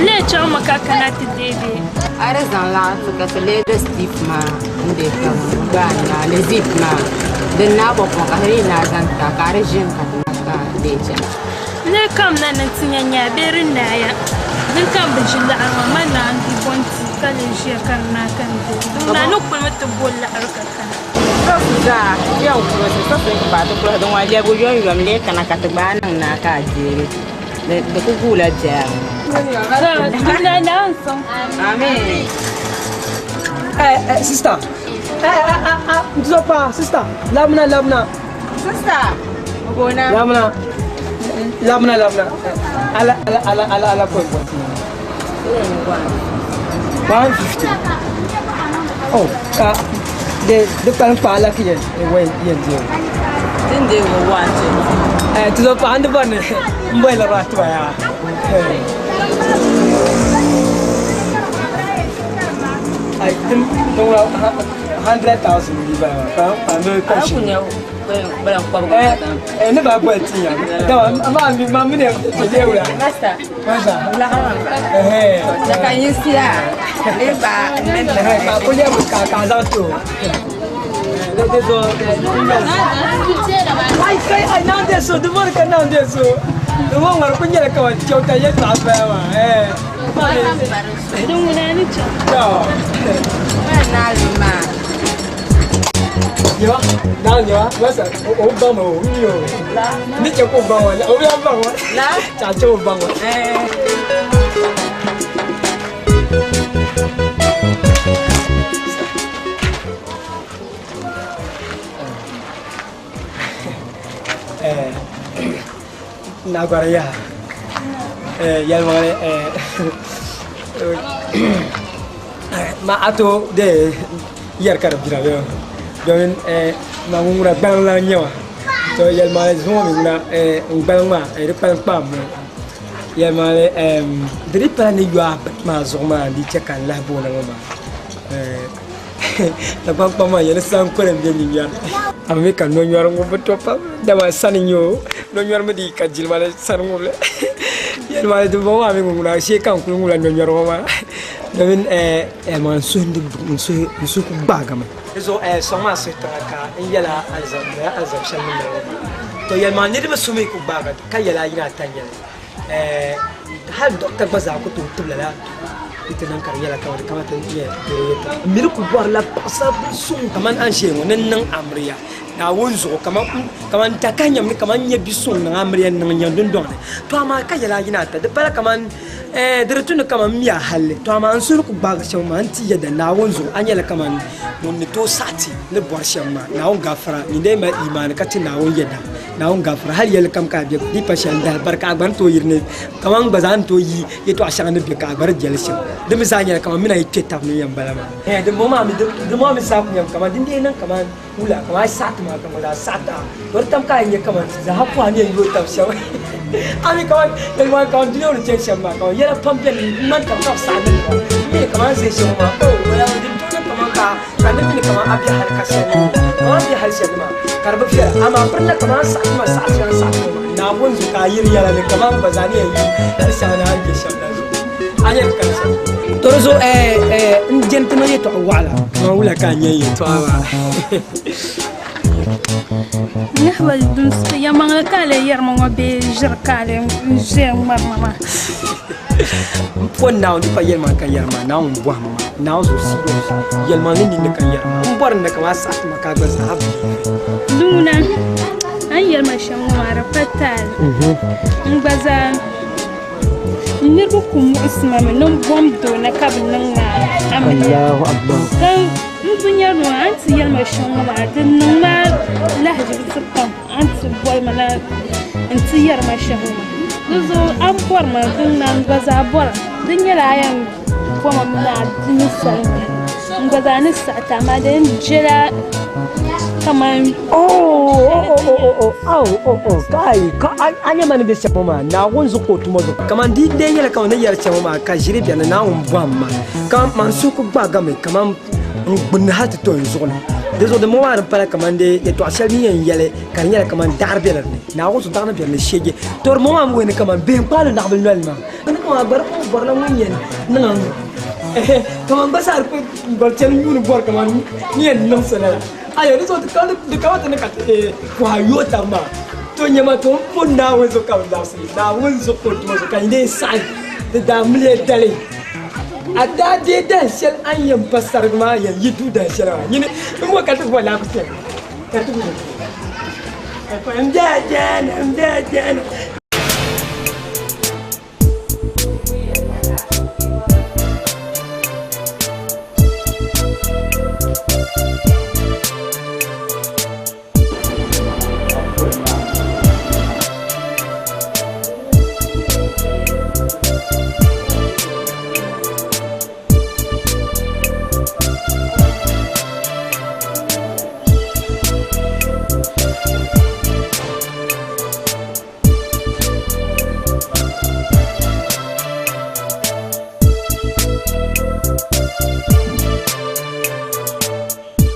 Lee chaŋ mi ka kana ti deei bee? A di zaŋ laɣinsi ka ti leegi Steve maa n-deei ka gbaai naa ni zip maa din naa bɔkɔŋ ka ti yi naa zaŋ ti a ka a di ʒini ka ti na ka deei chana. Lee kam na ni ti nya nyaa bee di naaya din kam bi ʒi laɣiri maa man naa n-di bo n-ti ka lee ʒiya ka di naai ka n deei din naa ni kulimi ti bo laɣiri ka kana. Sɔsi zaa yɛn kurusi sɔsi n-kpaai ti kurusi din ŋɔ lɛbigu yomyom lee kana ka ti gbaai niŋ naa ka a deei li. Di ku guula biɛhigu. Amen. Eh, eh, sister. Eh, eh, eh, eh, Nzopa, sister. Labna, labna. Sister, bona. Labna. Labna, labna. Ala, ala, ala, ala, ala, ko ko. 150. Oh, ka de de kpalim kpa ala ki yen wen yen je. Din de wo 120. Eh, tuzo pa andi bani. Mboy la ba tuba ya. Eh. Ai, tim no 100,000 di ba pa pa no ka Ala shi. kunya balan kwabu Eh, eh ne ba bɔ ti ya. Da ma mi ma mi ne ti de wura. Master, Masa. la kama. Eh. Daga yin siya. Ne ba ne Eh, ka ko le ka ka za to. Ne de zo. Ai kai ai nan de so, du mor ka nan de so. Du mor ngar kun yele ka wa kyauta ye ta ba ma. Eh. Ma ne. Din ŋuna ni chaŋ. To. na ma. Yo, na yo, masa o ba mo o yo. Ni che ko ba wa, o ya ba wa. La. Cha che o ba wa. Eh. Eh, na gwara ya. Eh, yɛlimaŋli eh, ma ato de yɛri ka di bira bɛ domin eh, ma ŋun ŋuna gbaliŋ lan nyɛ ma to yɛlimaŋli zuŋɔ mi ŋuna eh, n gbaliŋ maa eh, di kpalim kpaam mi yɛlimaŋli eh, di di pala ni yɔ a bini maa zuɣu maa di chɛ ka n lahi booni ŋɔ maa eh, Dagbaŋ kpam maa yɛli san koli n bɛ nyinnyɔri a mi ka nonyɔri ŋubbu to pam dama sani n nyɛ o nonyɔri mi dii ka jilima ni sani ŋubili yɛli maa di bɔŋɔ maa mi ŋuna shee ka n kuli ŋubila nonyɔri ŋɔ maa domin n suhu ku gbaagimi di zuɣu sɔŋ maa suhu tiŋa ka n yɛla alizam alizam shɛli ni mali ŋɔ maa to yɛli maa niriba suhu mi ku gbaaga ka yɛla yina ata n nyɛli hali dɔkta gba zaa ku tooi tibi lala di ti niŋ ka di nyɛla kamani kamani ti nyɛ doro yɛltɔɣa n mi ni ku bɔrila paɣasaribili suŋ kamani a ni ʒiya ŋɔ ni niŋ amiliya Naawuni zuɣu kamani dakahi nyɛmi ni kamani n nyɛ bi suŋ niŋ amiliya n niŋ n yiŋ dundɔŋ ni to amaa ka yɛli a yina ata di pala kamani di di tu ni kamani m mi a halli to amaa n suhu ni ku gbaagi shɛm maa n ti yɛda Naawuni zuɣu a nyɛla kamani ŋun ni tooi saɣi ti ni bɔri shɛm maa Naawuni gafara nyin dee mali imaani ka ti Naawuni yɛda Naawuni gafara hali yɛlli kam ka a be di pa shɛli n-dahi bari ka a gba ni tooi yiri ni kamani n gba zaa ni tooi yi yɛtɔɣa shɛŋa ni be ka a gba di jɛli shɛm di mi zaa nyɛla kamani mi na yi kpe tab ni yɛn bala maa. Ɛɛn dimbɔŋɔ maa mi dimbɔŋɔ maa mi zaa ku nyɛmi kamani din dii niŋ kamani wula kamani a yi saɣi ti maa ka ŋɔ zaa saɣi ti a to di tam ka a yi nya kamani ti zaa pɔhim yɛn yooi tab shɛm a mi kamani yɛli maa kamani dunia ŋɔ ni chani shɛm maa kamani yɛla pam beni n-ŋmani taba ka bɛ saɣi niŋ ba m mi ni kamani a ni ʒe shɛm ŋɔ maa oo wala din tooi niŋ kamani ka ka ni mi ni kamani a be hali ka shɛli ni kamani a be hali shɛli ni maa ka di bi viɛla amaa birila kamani a saɣi ti ma saɣi shɛli a ni saɣi ti ma maa Naawuni zuɣu ka a yiri yɛla ni kamani gba zaa ni yɛn yi hali shɛŋa ni a ni be shɛm la zuɣu a nyɛ kali shɛm to di zuɣu n jɛni ti niŋ yɛtɔɣa waɣila kamani wula ka a nyɛ yɛtɔɣa maa Nahibali dumsi yɛlimaŋli ka a lee yɛri ma ŋɔ bee ʒiri ka a lee ʒiya ŋmari ma maa M po Naawuni di pa yɛlimaŋli ka n yɛri maa Naawuni bɔhim ma Naawuni zuɣu serious yɛlimaŋli ninni ka n yɛri maa m bɔri ni kamani a saɣi ti ma ka a gba zaa believe Di ŋuna A ni yɛli ma shɛm ŋɔ maa di pa taali. N gba zaa n niriba ku muɣisi ma mi ni n bom doo na ka bɛ niŋ ma amiliya. Allahu Akbar. Ka n binyɛri ŋɔ a ni ti yɛli ma shɛm ŋɔ maa di niŋ ma lahiʒibisi pam a ni ti boli ma na n-ti yɛri ma shɛm ŋɔ maa. Di zuɣu a ni bɔri ma din na n gba zaa bɔra di nyɛla a yɛn bɔma mi ni a di ni soli n gba zaa ni saɣi ti amaa di yɛn jela kaman Kai, ka a nyɛ ma ni bɛ shɛm ŋɔ maa, Naawuni zuɣu ka o tuma zuɣu. Kaman di dee nyɛla kaman ni yɛri shɛm ŋɔ maa ka ʒiri bɛni Naawuni bɔhim ma, ka man suhu ku gbaagami kaman n gbunni hal ti to n zuɣu ni. Di zuɣu dimbɔŋɔ maa di pala kaman dee yɛtɔɣ shɛli bɛ ni yɛn yɛli ka di nyɛla kaman daɣiri bela di ni. Naawuni zuɣu daɣiri ni be di ni sheegi. Tɔ dimbɔŋɔ maa mi wuhi ni kaman bihi n-kpaai li naɣibil noli maa. Ni kaman a gba di kul bɔrila ŋun yɛn niŋ a ŋɔ. Ɛhɛ, kaman gba zaa di kul bɔri chani yuuni bɔri kaman ni yɛn niŋ so lala. Ayo, di zuɣu di kamata ni ka ti kɔha yooi tab maa. To nyama to m pun Naawuni zuɣu ka bɛ labisi li. Naawuni zuɣu ka o tuma zuɣu ka n lee saɣi di daamiliya dali. A daa deei dahin shɛli a ni yɛn pa sarigi maa yɛn yi duu dahin shɛli maa. Nyini m-bo ka ti bo laɣifu shɛli ka ti bo. M be a jaana, m be a jaana.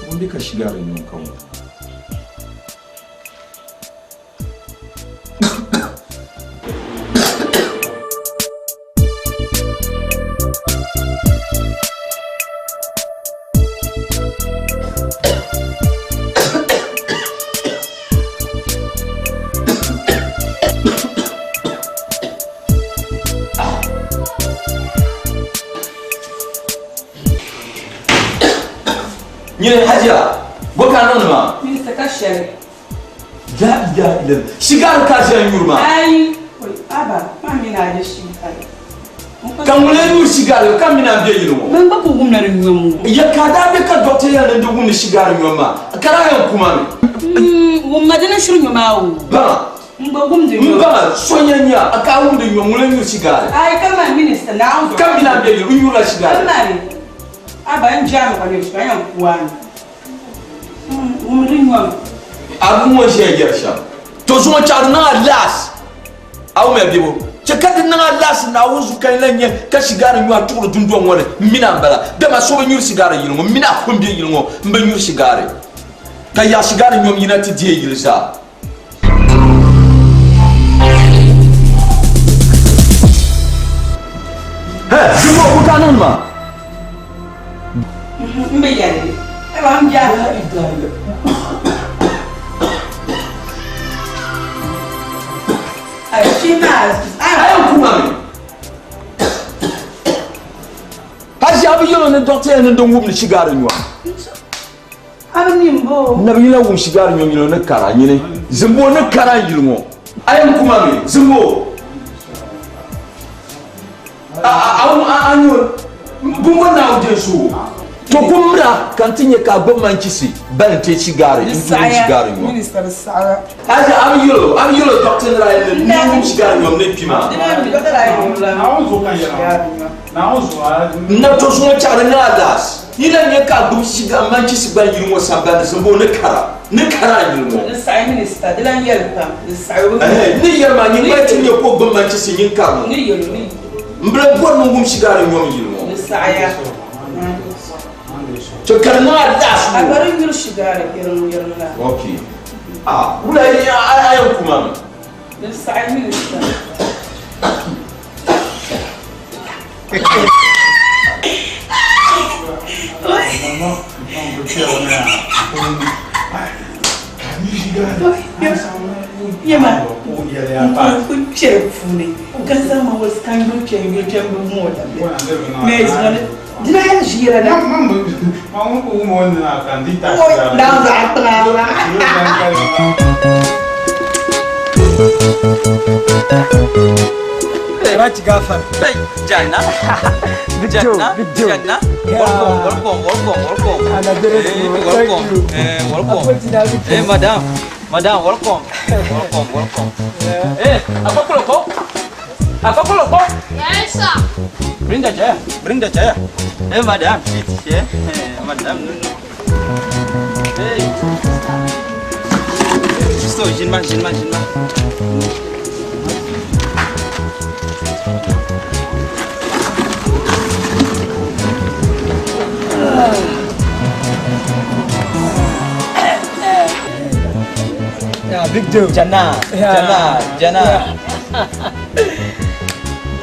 Ŋun be ka shigari nyuŋ ka ŋɔ. Nyini hajiya bɔ ka a niŋdi maa? Minista ka shɛli. La ilaha illallah. Shigari ka a ʒiya nyuri maa? Ayi, oi, aba, maa mi ni a je shigari. Ka ŋun lee nyuri shigari ka mi na n be yili ŋɔ? Man gba ku wumla di nyom ŋɔ. Ya ka a daa be ka dɔkta yɛli ni di wumdi shigari nyom maa, ka daa yɛn ku ma mi? Wumma di ni shiri nyo maa o. Baŋa. N gba wumdi nyom. M baŋa, so yɛn nya a ka a wumdi nyom, ŋun lee nyuri shigari. Ayi, ka man minista Naawuni zuɣu. Ka mi na n be yili, n nyurila shigari. Ka mani, aba, n jaami ka nyuri shigari, a yɛn ku a mi. Wumdi di nyom. A bi ŋɔ ʒiya yɛri shɛm. To zuŋɔ chaɣ di niŋ a laas. A wumya bebo? Chɛ ka di niŋ a laas Naawuni zuɣu ka n lan nya ka shigari nyu a tuɣiri dundɔŋ ŋɔ ni. M mini a m-bala. Dama so bi nyuri shigari yili ŋɔ. M mini a pun be yili ŋɔ m bi nyuri shigari. Ka yaɣi shigari nyom yina ti deei yili zaa. Hɛ, dimbɔŋɔ ku ka a niŋdi maa? M bi yɛli li. Ayiwa, m biɛhi. Ayi, shee maa, A yɛn ku ma mi? Hajia, a bi yɛl o ni dɔɣite yɛli ni din wumdi shigari nyua. A bi mi m-bo. Nabi yina wum shigari nyom yino ni kara nyini zimbo ni kara n yili ŋɔ. A yɛn kuma mi zimbo a a a a nyo bumbo naawu je su to ku mira ka n ti nyɛ ka a gbubi manchisi bali n te shigari n ti wum shigari nyom. A je a bi yɛlo a bi yɛlo dɔkta ni daa yɛli ni wum shigari nyom ni kpi maa. N na to zuŋɔ chaɣiri ni a laas. Yi lahi nya ka a gbubi shiga manchisi gba yili ŋɔ sambani zimbo ni kara, ni kara a yili ŋɔ. Di saɣi minista, di lan yɛli pam, di saɣi o bi Ɛhɛn, ni yɛli maa, nyin gba ti nya ka o gbubi manchisi nyin kari ŋɔ. Ni yɛl o ni. M bi lahi bɔri ni n wum shigari nyom yili ŋɔ. Di saɣiya. To ka di niŋ a laas A ŋɔ. gba di nyuri shigari yiriŋ yiriŋ la. Ok. Ah, wula yi a a yɛn ku ma mi? Di saɣi minista. Yɛma n ku kpɛri puuni ka zaŋ ma wasi ka n yuli kpɛ n yuli kpɛ n bi wum o dabili dina ya ʒiira na na zaɣ kpaŋa. Karachi gafar. Janna. Big Joe, Janna. Big Joe. Janna. Yeah. Welcome, welcome, welcome, welcome. Ana dere Eh, thank welcome. you. Eh, welcome. Akwai Big Joe. Eh, madam. Madam, welcome. Welcome, welcome. Eh, akokoloko. Akokoloko. Yes, sir. Bring the chair. Bring the chair. Eh, madam, sit here. Eh, madam, no, no. Hey. So, Jinma, Jinma, Jinma. Yeah, Big Joe. Janna, Yeah. Janna, Janna.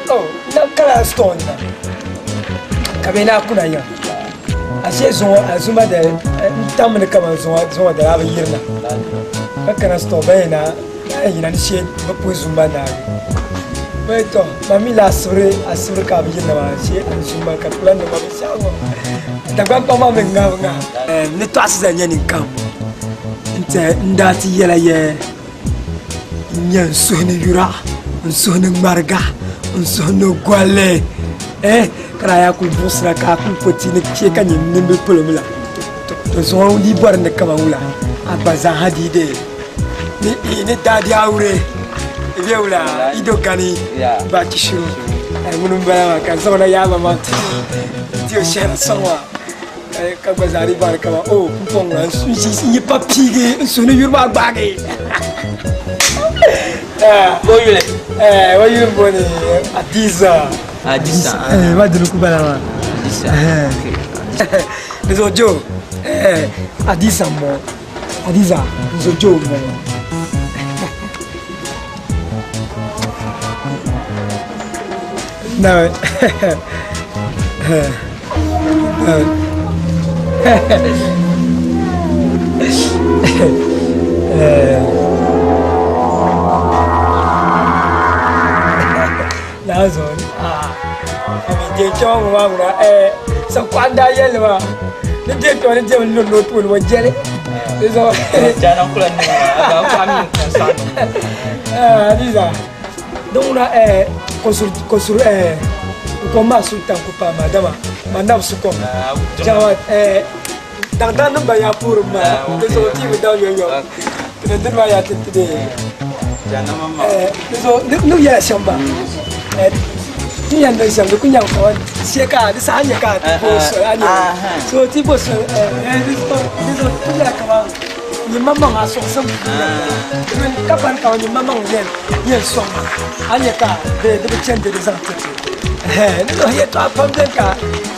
Oh, na kala stone na. Ka be na kuna ya. Ashe zuŋɔ azuma da n tam ni kama zuŋɔ zuŋɔ da bi yirina. Ka kana store ba na na yina ni she bi pu zumba naagi. Bai to ma mi la asibiri asibiri ka bi yirina maa she an zumba ka kula nima bi shɛɣu ŋɔ. Dagbaŋ kpaŋ maa mi ŋabi ŋa. Ni tɔɣisi zaa nyɛ ninkam n tɛ n daa ti yɛla yɛ n nyɛ n suhu ni yura n suhu ni ŋmariga n suhu ni golli eh ka daa yaa kuli buɣisira ka a kuli poti ni chɛ ka nyɛ nimbil polo mi la to zuŋɔ di bɔri ni kama wula a gba zaaha dii dee ni ni daadi awure be wula ido gani ba kishiru ŋuni n bala maa ka n zaŋ na yaaba maa ti ti o shɛhira sɔŋ maa ka gba zaa di bɔri kama o n pɔŋ ŋuna n yi pa piigi n suhu ni yuri maa gbaagi O yuli. O yuli n booni Adiza. Adisa. Ba dini ku bala maa. Adisa. Di zuɣu Joe, Adiza n bɔŋɔ. Adiza, n zo Joe n bɔŋɔ. No. Naazɔn mi je kpɛma ŋɔ maa ŋuna sankɔɣu n daa yɛlli maa ni je kpɛma ni jɛmi lori ni o tooni o jɛli di zuɣu Jana kula ni aga kwa mi kun sa. Adiza di ŋuna kosur kosur kom maa sultan ku paai maa dama ma nabi su kom jama daŋdaŋ nim ba yaa puurim maa di zuɣu ti bi daŋ yɔyɔ ti ni dini maa yaa ti ti de Jana mama. Di zuɣu ni yɛla shɛm maa ti yɛn niŋ shɛm di ku nyɛmi kaman shɛ ka di saha nyɛ ka ti bo soli a nyɛ so ti bo soli di zuɣu di zuɣu ti nyɛla kaman nyɛ maŋmaŋ a sɔŋsim domin ka bani kaman nyɛ maŋmaŋ yɛn yɛn sɔŋ ma a nyɛ ka di di bi chɛndi di zaŋ ti ti di zuɣu yɛltɔɣa pam bɛni ka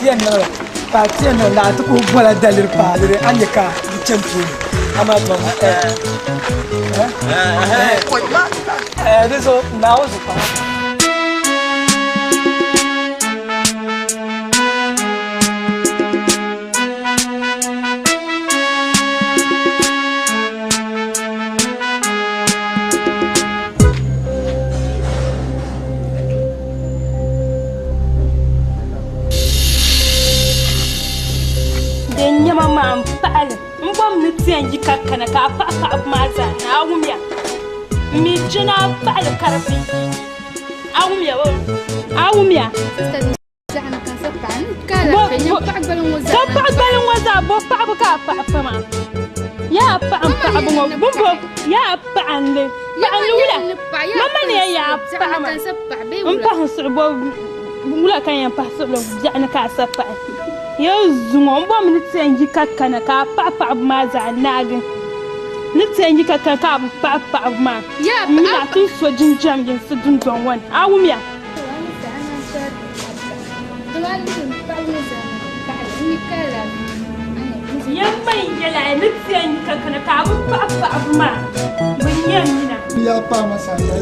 ti yɛn niŋli ka ti yɛn niŋ laa ti ku bola daliri paai a nyɛ ka di chɛni tooni amaa tɔ di zuɣu Naawuni zuɣu pam. Din nyɛma maa n paɣali n bom ni ti yɛn yi ka kana ka a paɣa paɣaba maa zaa na a wumya n mi jina a paɣali ka di bi yi a wumya o a wumya ka paɣa gbaliŋ ŋɔ zaa bo paɣaba ka a paɣa pa maa yaa paɣa n paɣaba ŋɔ bimbo yaa paɣa n li paɣa n li wula mama ni yɛn yaa paɣa maa n pahi n suɣu bo wula ka n yɛn pahi suɣuli biɛɣu ni ka a sa paɣi ya zuŋɔ n bom ni ti yɛn yi ka kana ka a paɣa paɣaba maa zaa naagi ni ti yɛn yi ka kana ka a bi paɣa paɣaba maa n mina a ti so jinjam yinsi dundɔŋ ŋɔ ni a wumya. Yɛmma n yɛla ni ti yɛn yi ka kana ka a bi paɣa paɣaba maa bi nyɛ mina. Ya paɣa ma sa ya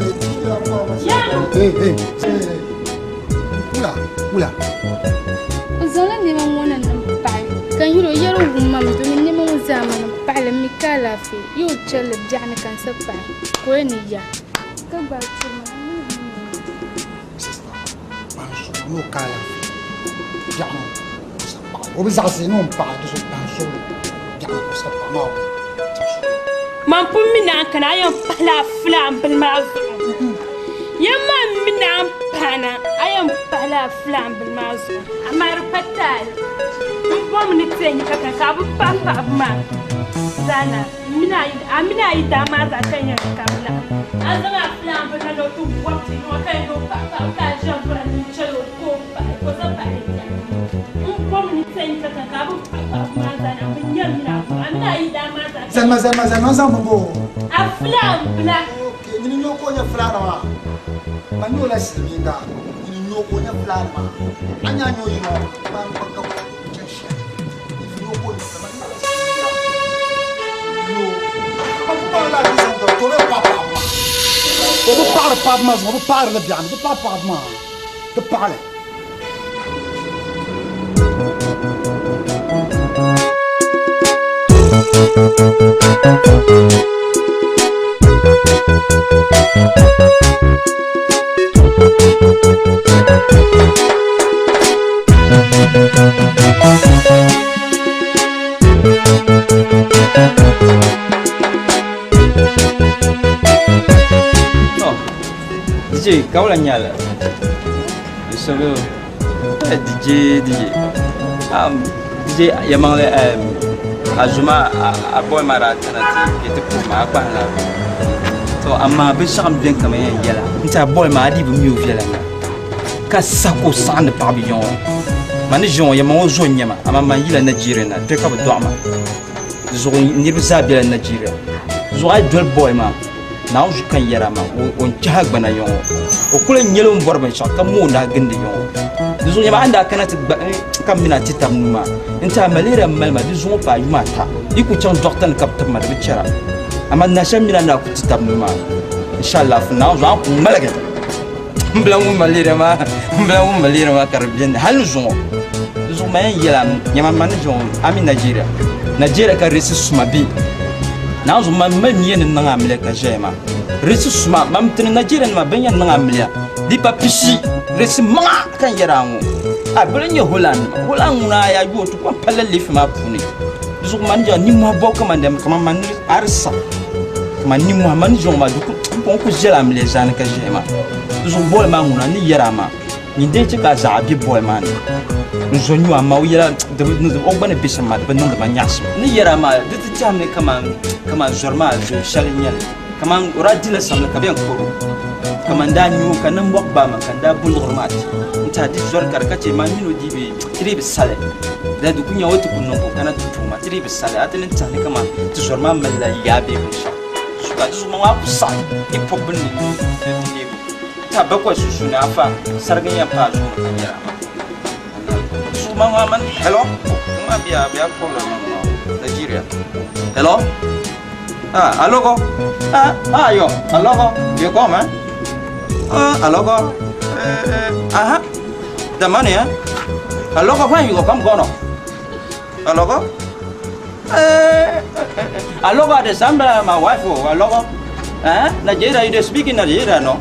ya paɣa ma sa. Hey hey hey. Wula wula. N zaŋla nɛma ŋɔ na ni n paɣi ka n yuli o yɛli o wum ma mi domin nɛma ŋɔ zaa ma ni n paɣili mi ka alaafee yi o chɛli biɛɣu ni ka n sa paɣi ka o yɛn ni ya ka gbaai churi ma ni mi wum ma. Sista kpaŋ suɣu ni o ka alaafee biɛɣu ni o sa paɣi o bi zaɣisi ni o ni paɣi di so kpaŋ suɣu biɛɣu ni o sa paɣi maa o. Man pun mi ni a ni kana a yɛn pahila a fulaan bili maa zuɣu. Yɛm maa mi ni a ni pahina a yɛn pahila a fulaan bili maa zuɣu. Amaa di pa taali. M bɔmi ni ti yɛn nya ka kana ka a bi pahi paɣibu maa zaa na. A mini a yidana maa zaa ka yɛn kabila. A zaŋ a fulaan bili na ni o ti wɔbi ti noo ka yɛn ni o pahi paɣibu ka a ʒe m-bira ni n-chɛl o ka o pahi ka o zaŋ pahi di biɛɣu. M bɔmi ni ti yɛn nya ka kana ka a bi pahi paɣibu maa zaa na. M bi nyari mini a zuɣu. A mini a yidana maa zaa ka. Zalima zalima zalima n zaŋ bini bɔ. A fulaan bila. Okay, nyini n-nyɛ o ka o nyɛ fulaana maa. Man nyɛ o la silimiinga. Nyini n-nyɛ o ka o nyɛ fulaana maa. A nya a nyɛ o yino man gba ka chaŋ shɛli. If you know ka o nyɛ fulaana, man nyɛ o la silimiinga. Yo, man ku paɣiri la a zaŋ tɔri o bee paɣi paɣibu maa. O bi paɣiri paɣibu maa zuɣu, o bi paɣiri li biɛɣuni, di paɣi paɣibu maa, di paɣili. Oh, DJ, kawula nyala. Sobe DJ DJ. DJ yamaŋli Azuma a boy maa daa kana ti ti puhi ma a kpahila to amaa binshaɣu n beni ka man yɛn yɛla n tiɛha boy maa a dii bi mi o viɛla ŋa ka sa ka o saɣindi paɣaba yiŋɔ ma ni ʒi ŋɔ yɛma ŋɔ zo n nyɛma amaa man yila Nigeria na kpe ka bi dɔɣi ma di zuɣu niriba zaa bela Nigeria di zuɣu a yi doli boy maa Naawuni zuɣu ka n yɛra maa, o ni chahi gbana ya ŋɔ, o kul nyɛla o ni bɔri binshɛɣu ka mooi nahi gindi ya ŋɔ. Di zuɣu nyɛma a ni daa kana ti gba ka m mini a ti tab nuu maa n-ti a malaria m-mali ma, di zuɣu paai yuma ata. Yi ku chaŋ dɔɣita ni ka bɛ tib ma, di bi chɛra. Amaa na shɛm mini a ni daa ku ti tab nuu maa, inshallah Naawuni zuɣu a ni ku ŋmaligi m bila ŋun malaria maa, m bila ŋun malaria maa ka di beni hal ni zuŋɔ. Di zuɣu man yɛn yɛla nyɛma man ni ʒiŋɔ a mi Nigeria. Nigeria ka resi suma be. Naawuni zuɣu man mali nia ni niŋ amiliya ka ʒɛya maa. Resi suma, man tini Nigeria nima bɛn yɛn niŋ amiliya di pa pishi resi maŋa ka n yɛra ŋɔ. A bɛ lan nyɛ Holland nima. Holland ŋuna a yaa yu o ti kɔŋ palila leefi maa puuni. Di zuɣu man ni nimmohi bɔbu kaman dɛm kaman man ni a di sa kaman nimmohi man ni ʒiŋɔ maa di ku n ku ʒɛla amiliya zaani ka ʒɛya maa. Di zuɣu bɔɔli maa ŋuna n ni yɛra maa. Nyin dee chɛ ka a zaɣa be bɔli maa ni n-zo nyu amaa o yɛla o gba ni be shɛm maa di bi niŋdi ma nyaɣisim. N ni yɛr a maa di ti tɛhimi kaman zɔri maa zo shɛli n-nyɛ li. Kaman o daa dila samli ka bɛ yɛn kɔr o. Kaman daa nyu o ka nambɔɣu gbaai ma ka n daa bo liɣiri maa ti n-ti a di zɔri ka di ka chɛ man min o dii bi ti dii bi sali. Lala di ku nya o ti ku niŋ ka o kana ti tuhi ma ti dii bi sali. A ti ni tɛhi ni kaman ti zɔri maa malila yaa bee binshɛɣu. Ka di zuɣu maa ku saɣi yi pɔbi bini ni ti neegi o. Ta bakɔi sunsuuni afa sarigi n-yɛn paai zuɣu ni ka nyɛra maa. Zuɣu maa ŋɔ man hello ŋɔ biya biya problem ŋɔ Nigeria hello ah alogo ah ah yo alogo you come eh ah alogo eh eh aha the money eh alogo when you go come go no alogo eh alogo the samba my wife oh alogo eh Nigeria you dey speak in Nigeria no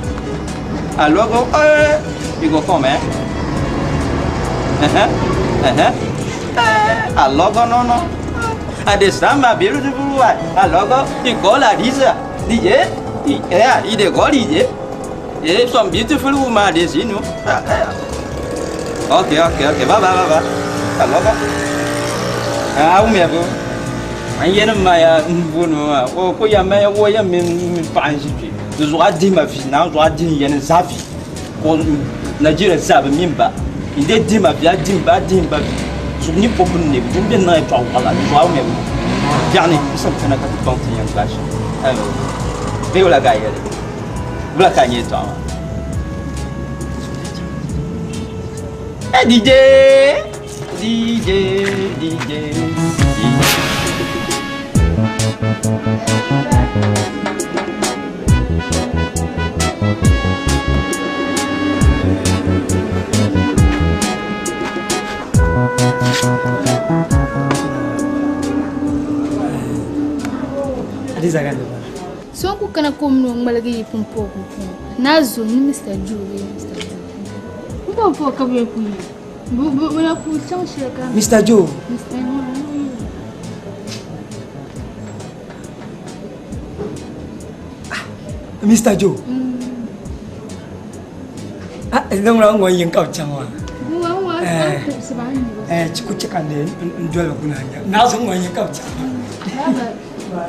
alogo eh you go come eh uh-huh uh-huh eh alogo no no I dey stand my beautiful wife alogo you call Hadiza DJ yeah you dey call DJ yeah some beautiful woman dey see no okay okay okay bye bye bye bye alogo ah umiabo an yɛli ma ya n booni maa o ko ya ma ya wo ya min paɣa n ʒi kpɛ di zuɣu a dihi ma vi naa zuɣu a dihi n yɛni zaa vi ko Nigeria zaa bi mini ba n dee dihi ma vi a dihi ba a dihi ba vi zuɣu ni pobi ni dun bɛ niŋ yɛltɔɣa waɣala di zuɣu a wumya biɛɣuni n sani kana ka ti baŋ ti yɛn gbaai shɛm bee wula ka a yɛli wula ka a nyɛ yɛltɔɣa maa Hey DJ DJ DJ DJ Hadiza ka ni bala. So n ku kana ka o mini o ŋmaligi yi pumpɔŋ pumpɔŋ naa zo ni Mr. Joe bee Mr. Joe. Pumpɔŋ ka bɛ yɛn ku yi. Bɛ na ku chaŋ shɛli ka. Mr. Joe. Mr. Joe. Mr. Joe. Ah, niŋla ŋɔ yin ka bi chaŋ maa. Eh, ku chɛ ka n doli bi kuna nya. Naa zuɣu ŋɔ yin ka bi chaŋ maa.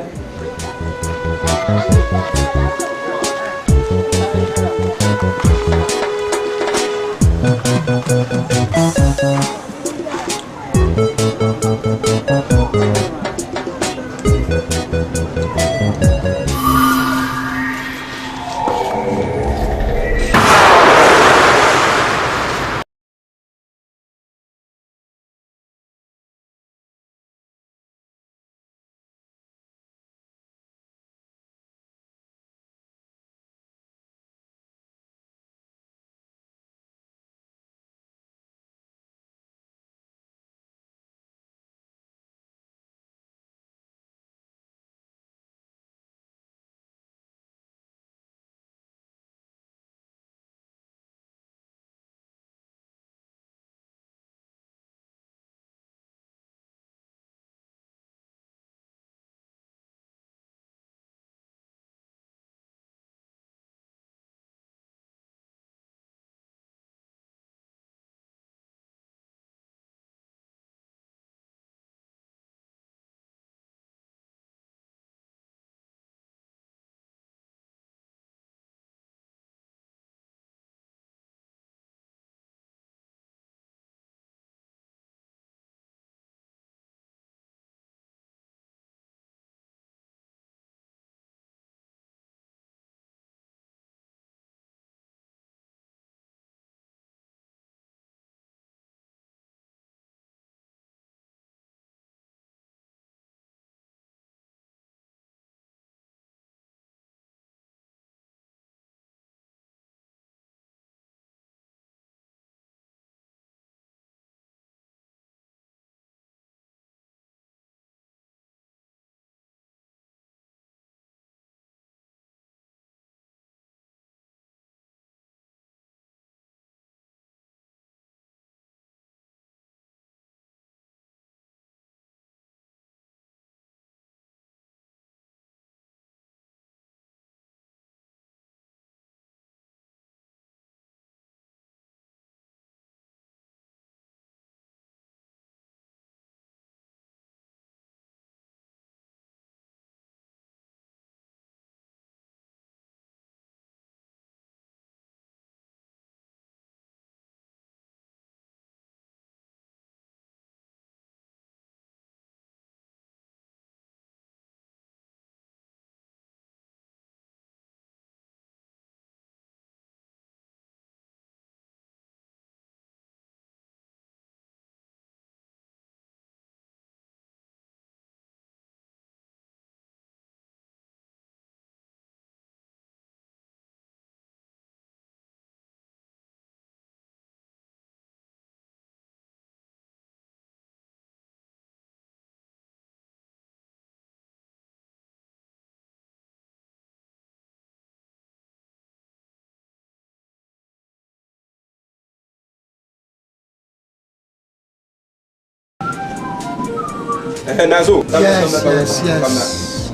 Nazo. Yes, yes, yes.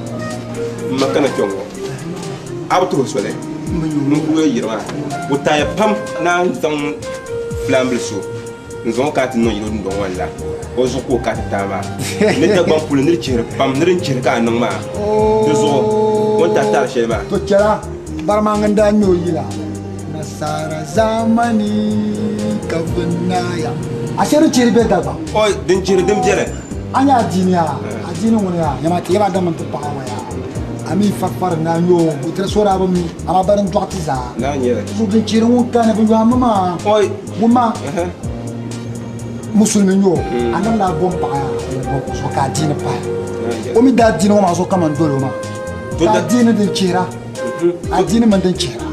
M ma kana kpɛŋ ŋɔ a bi tuhi soli n ku yiri maa o taaya pam naan zaŋ filaanbili so n zaŋ o ka ti niŋ yili dundoŋ ŋɔ ni la o zuɣu ka o ka ti taai maa ni Dagbaŋ puli ni di chihiri pam ni din chihiri ka a niŋ maa di zuɣu o ni tahi taali shɛli maa. To chɛla barimaŋ n daa nyɛ o yila Nasara zamani ka bɛ naaya. Ashe din chihiri be Dagbaŋ. O din chihiri din beni. A nya adiini yaa, adiini ŋuni yaa, yɛma ti yɛba dama nti paɣa ŋɔ yaa. A mi farifari n daa nyɛ o, o tiri so daa bi mi, amaa bari n-dɔɣi ti zaa. Zuɣu din chihiri ŋun kani bɛ yɔhimmi maa, ŋun maa musulimi n-nyɛ o, a niŋla a bom paɣa yaa, o yɛn bom o zuɣu ka adiini pahi. O mi daa diini ŋɔ maa zuɣu kaman doli o maa. Ka adiini din chihira, adiini mini din chihira.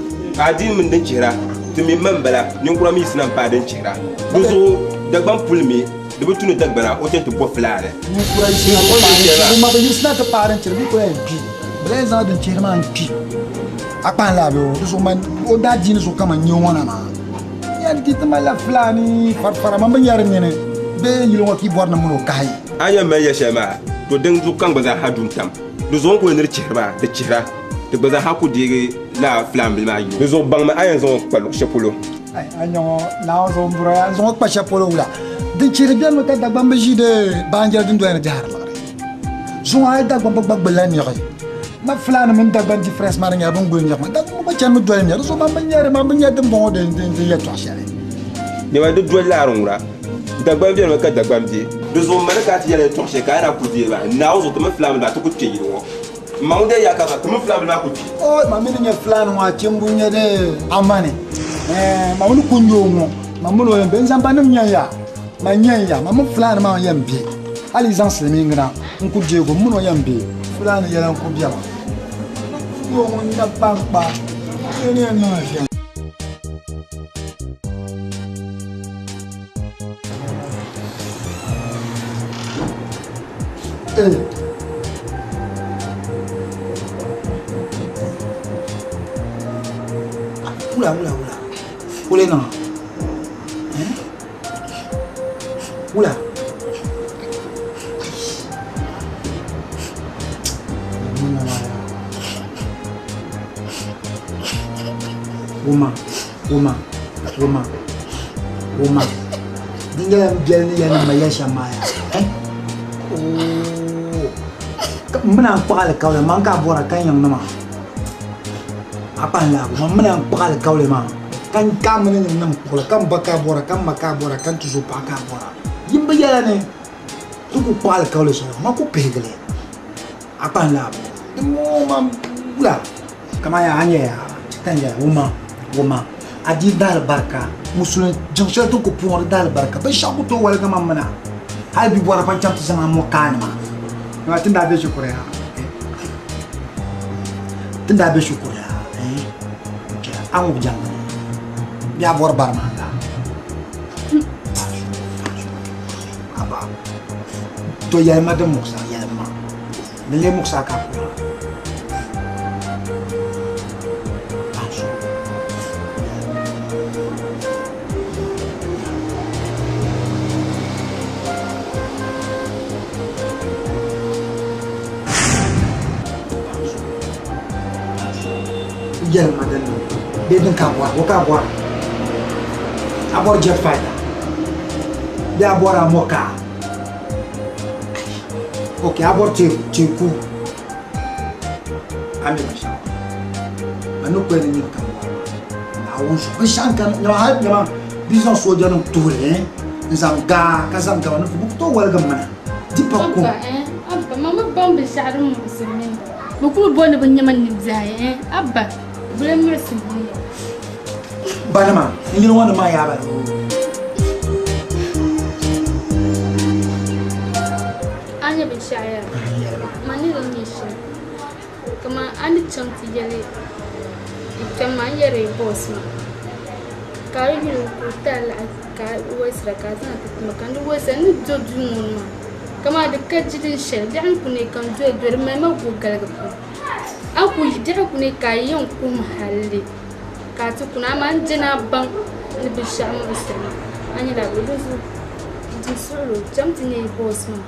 Adiini mini din chihira, ti mi ma m-bala, ninkura mi yiɣisina m-paai din chihira. Di zuɣu Dagbaŋ puli mi Di bi tu ni Dagbana o chani ti bo fulaani. Ninkura yiɣisina ti paai din chihiri. Ŋun ma bi yiɣisina ti paai din chihiri, ninkura yɛn kpi. Bɛ lahi zaŋla din chihiri maa n-kpi. A kpahi laa bee o? Di zuɣu man o daa diini zuɣu kaman nyɛ ŋɔ na maa. Yɛn di ti malila fulaani farifara man bi nya di nini bee yili ŋɔ ka yi bɔri ni mini o kahi. A ni yɛn mali ya shɛli maa, to din zuɣu ka n gba zaa ha du n-tam. Di zuɣu n kuli ni di chihiri maa, di chihira. Di gba zaa ha ku deegi. lala filaanbili maa yino. Di zuɣu baŋmi a yɛn zaŋ o kpa luɣ shɛli polo. Ai, a nya ŋɔ, Naawuni zuɣu m-bɔra ya, n zaŋ o kpa shɛli polo wula? Din chihiri beni mi ka Dagbaŋ bi ʒi di baanjira dundɔya ni dihiri liɣiri. Zuŋɔ hali Dagbaŋ bi gba gbulila niɣi. Ma Fulaani mini Dagbaŋ difference maa di nyɛla bɛ ni guli niɣi maa. Dagbaŋ gba chanimi doli niɣi, di zuɣu man bi nyari, man bi nya dimbɔŋɔ din yɛltɔɣa shɛli. Nyama di doli laari ŋuna. Dagbaŋ benimi ka Dagbaŋ be. Di zuɣu m ma ni ka a ti yɛli yɛltɔɣa shɛli ka a yi daa kuli deei maa, Naawuni zuɣu ti mini Fulaani maa ti ku kpe yili ŋɔ. M ma ŋun dee yaa ka ti mini Fulaani maa ku kpe. Oi, ma mi ni nyɛ Fulaani ŋɔ, a chimbu n-nyɛ di amani. Ɛɛn, ma mi ni ku nya o ŋɔ, ma mini o yɛn be. N zaŋ nim nya ya, ma nya ya, ma mini Fulaani maa yɛn be. Hali yi zaŋ silimiingi na n-ku deegi o, m mini o yɛn be. Fulaani yɛla n-ku bɛba. Ma ku nya o ŋɔ n-na kpaŋkpa. Di ni yɛn niŋ shɛm. Ee. Wula wula wula. Wula niŋ. Eh? Wula. Wuma, wuma, wuma, wuma. Din nyɛla n biɛli ni yɛli ni ma yɛli shɛm maa yaa. Eh? Oo. M mini a n-kpuɣi alikauli man ka a bɔra ka n yiŋ nima. A kpahi laabu man mini a n-kpuɣi alikauli maa ka n ka a mini n yiŋ nim kpuɣili ka m ba ka a bɔra ka m ma ka a bɔra ka n tuzo paɣa ka a bɔra. Yim bi yɛla ni ti ku kpuɣi alikauli shɛli man ku pihigi li. A kpahi laabu. Dimbɔŋɔ man wula kaman yaa a nya yaa ti yɛli wuma wuma a di daalibarika musulin jiŋ shɛli din ku puŋɔ di daalibarika binshɛɣu ku tooi waligi man mina hali bi bɔra pa chaŋ ti zaŋ a mɔkaanima nima ti ni daa be shikuru yaa ti ni daa be shikuru yaa a ŋubi jɛŋli bee a bɔri bari maa gaa aba to yɛlima din muɣisa yɛlima din lee muɣisa ka a kula Yɛlima din niŋ bee din ka a bɔra o ka a bɔra a bɔri jet fighter bee a bɔri a mokaa ok a bɔri teeku a mi binshɛɣu a ni kuli ni nyini ka bɔri Naawuni zuɣu binshɛɣu n kani nyama hali nyama bi zaŋ soojanim tuhili n zaŋ gaa ka zaŋ gaba ni bɛ ku tooi waligi mana di pa ko Abba, eh, Abba, ma mi baŋ binshɛɣu din muɣisiri mini ba. Bɛ kuli booni bɛ nyama nimbiɛhi, eh, Abba, bɛ lee muɣisiri mini ya. Banima, n yili ŋɔ ni maa yaa bala. A nya binshɛɣu yaa? Ma ni din nyɛ shɛm, kaman a ni chaŋ ti yɛli n kpɛm maa, n yɛri boss maa, ka a yi yuli o ka o ti a laɣi ka a wolisira ka a zaŋ ti ti ma, ka n di wolisira n ni do duu ŋɔ ni maa, kaman di ka jilin shɛli, biɛɣu ni ku neei ka n doli doli di mali ma gogaligi pam. A ku yi biɛɣu ku neei ka a yɛn kuhimi halli ka a ti kuna, amaa n je ni a baŋ ni binshɛɣu muɣisiri ma, a nyɛla bɛ di zuɣu di suɣilo cham ti nya yi boss maa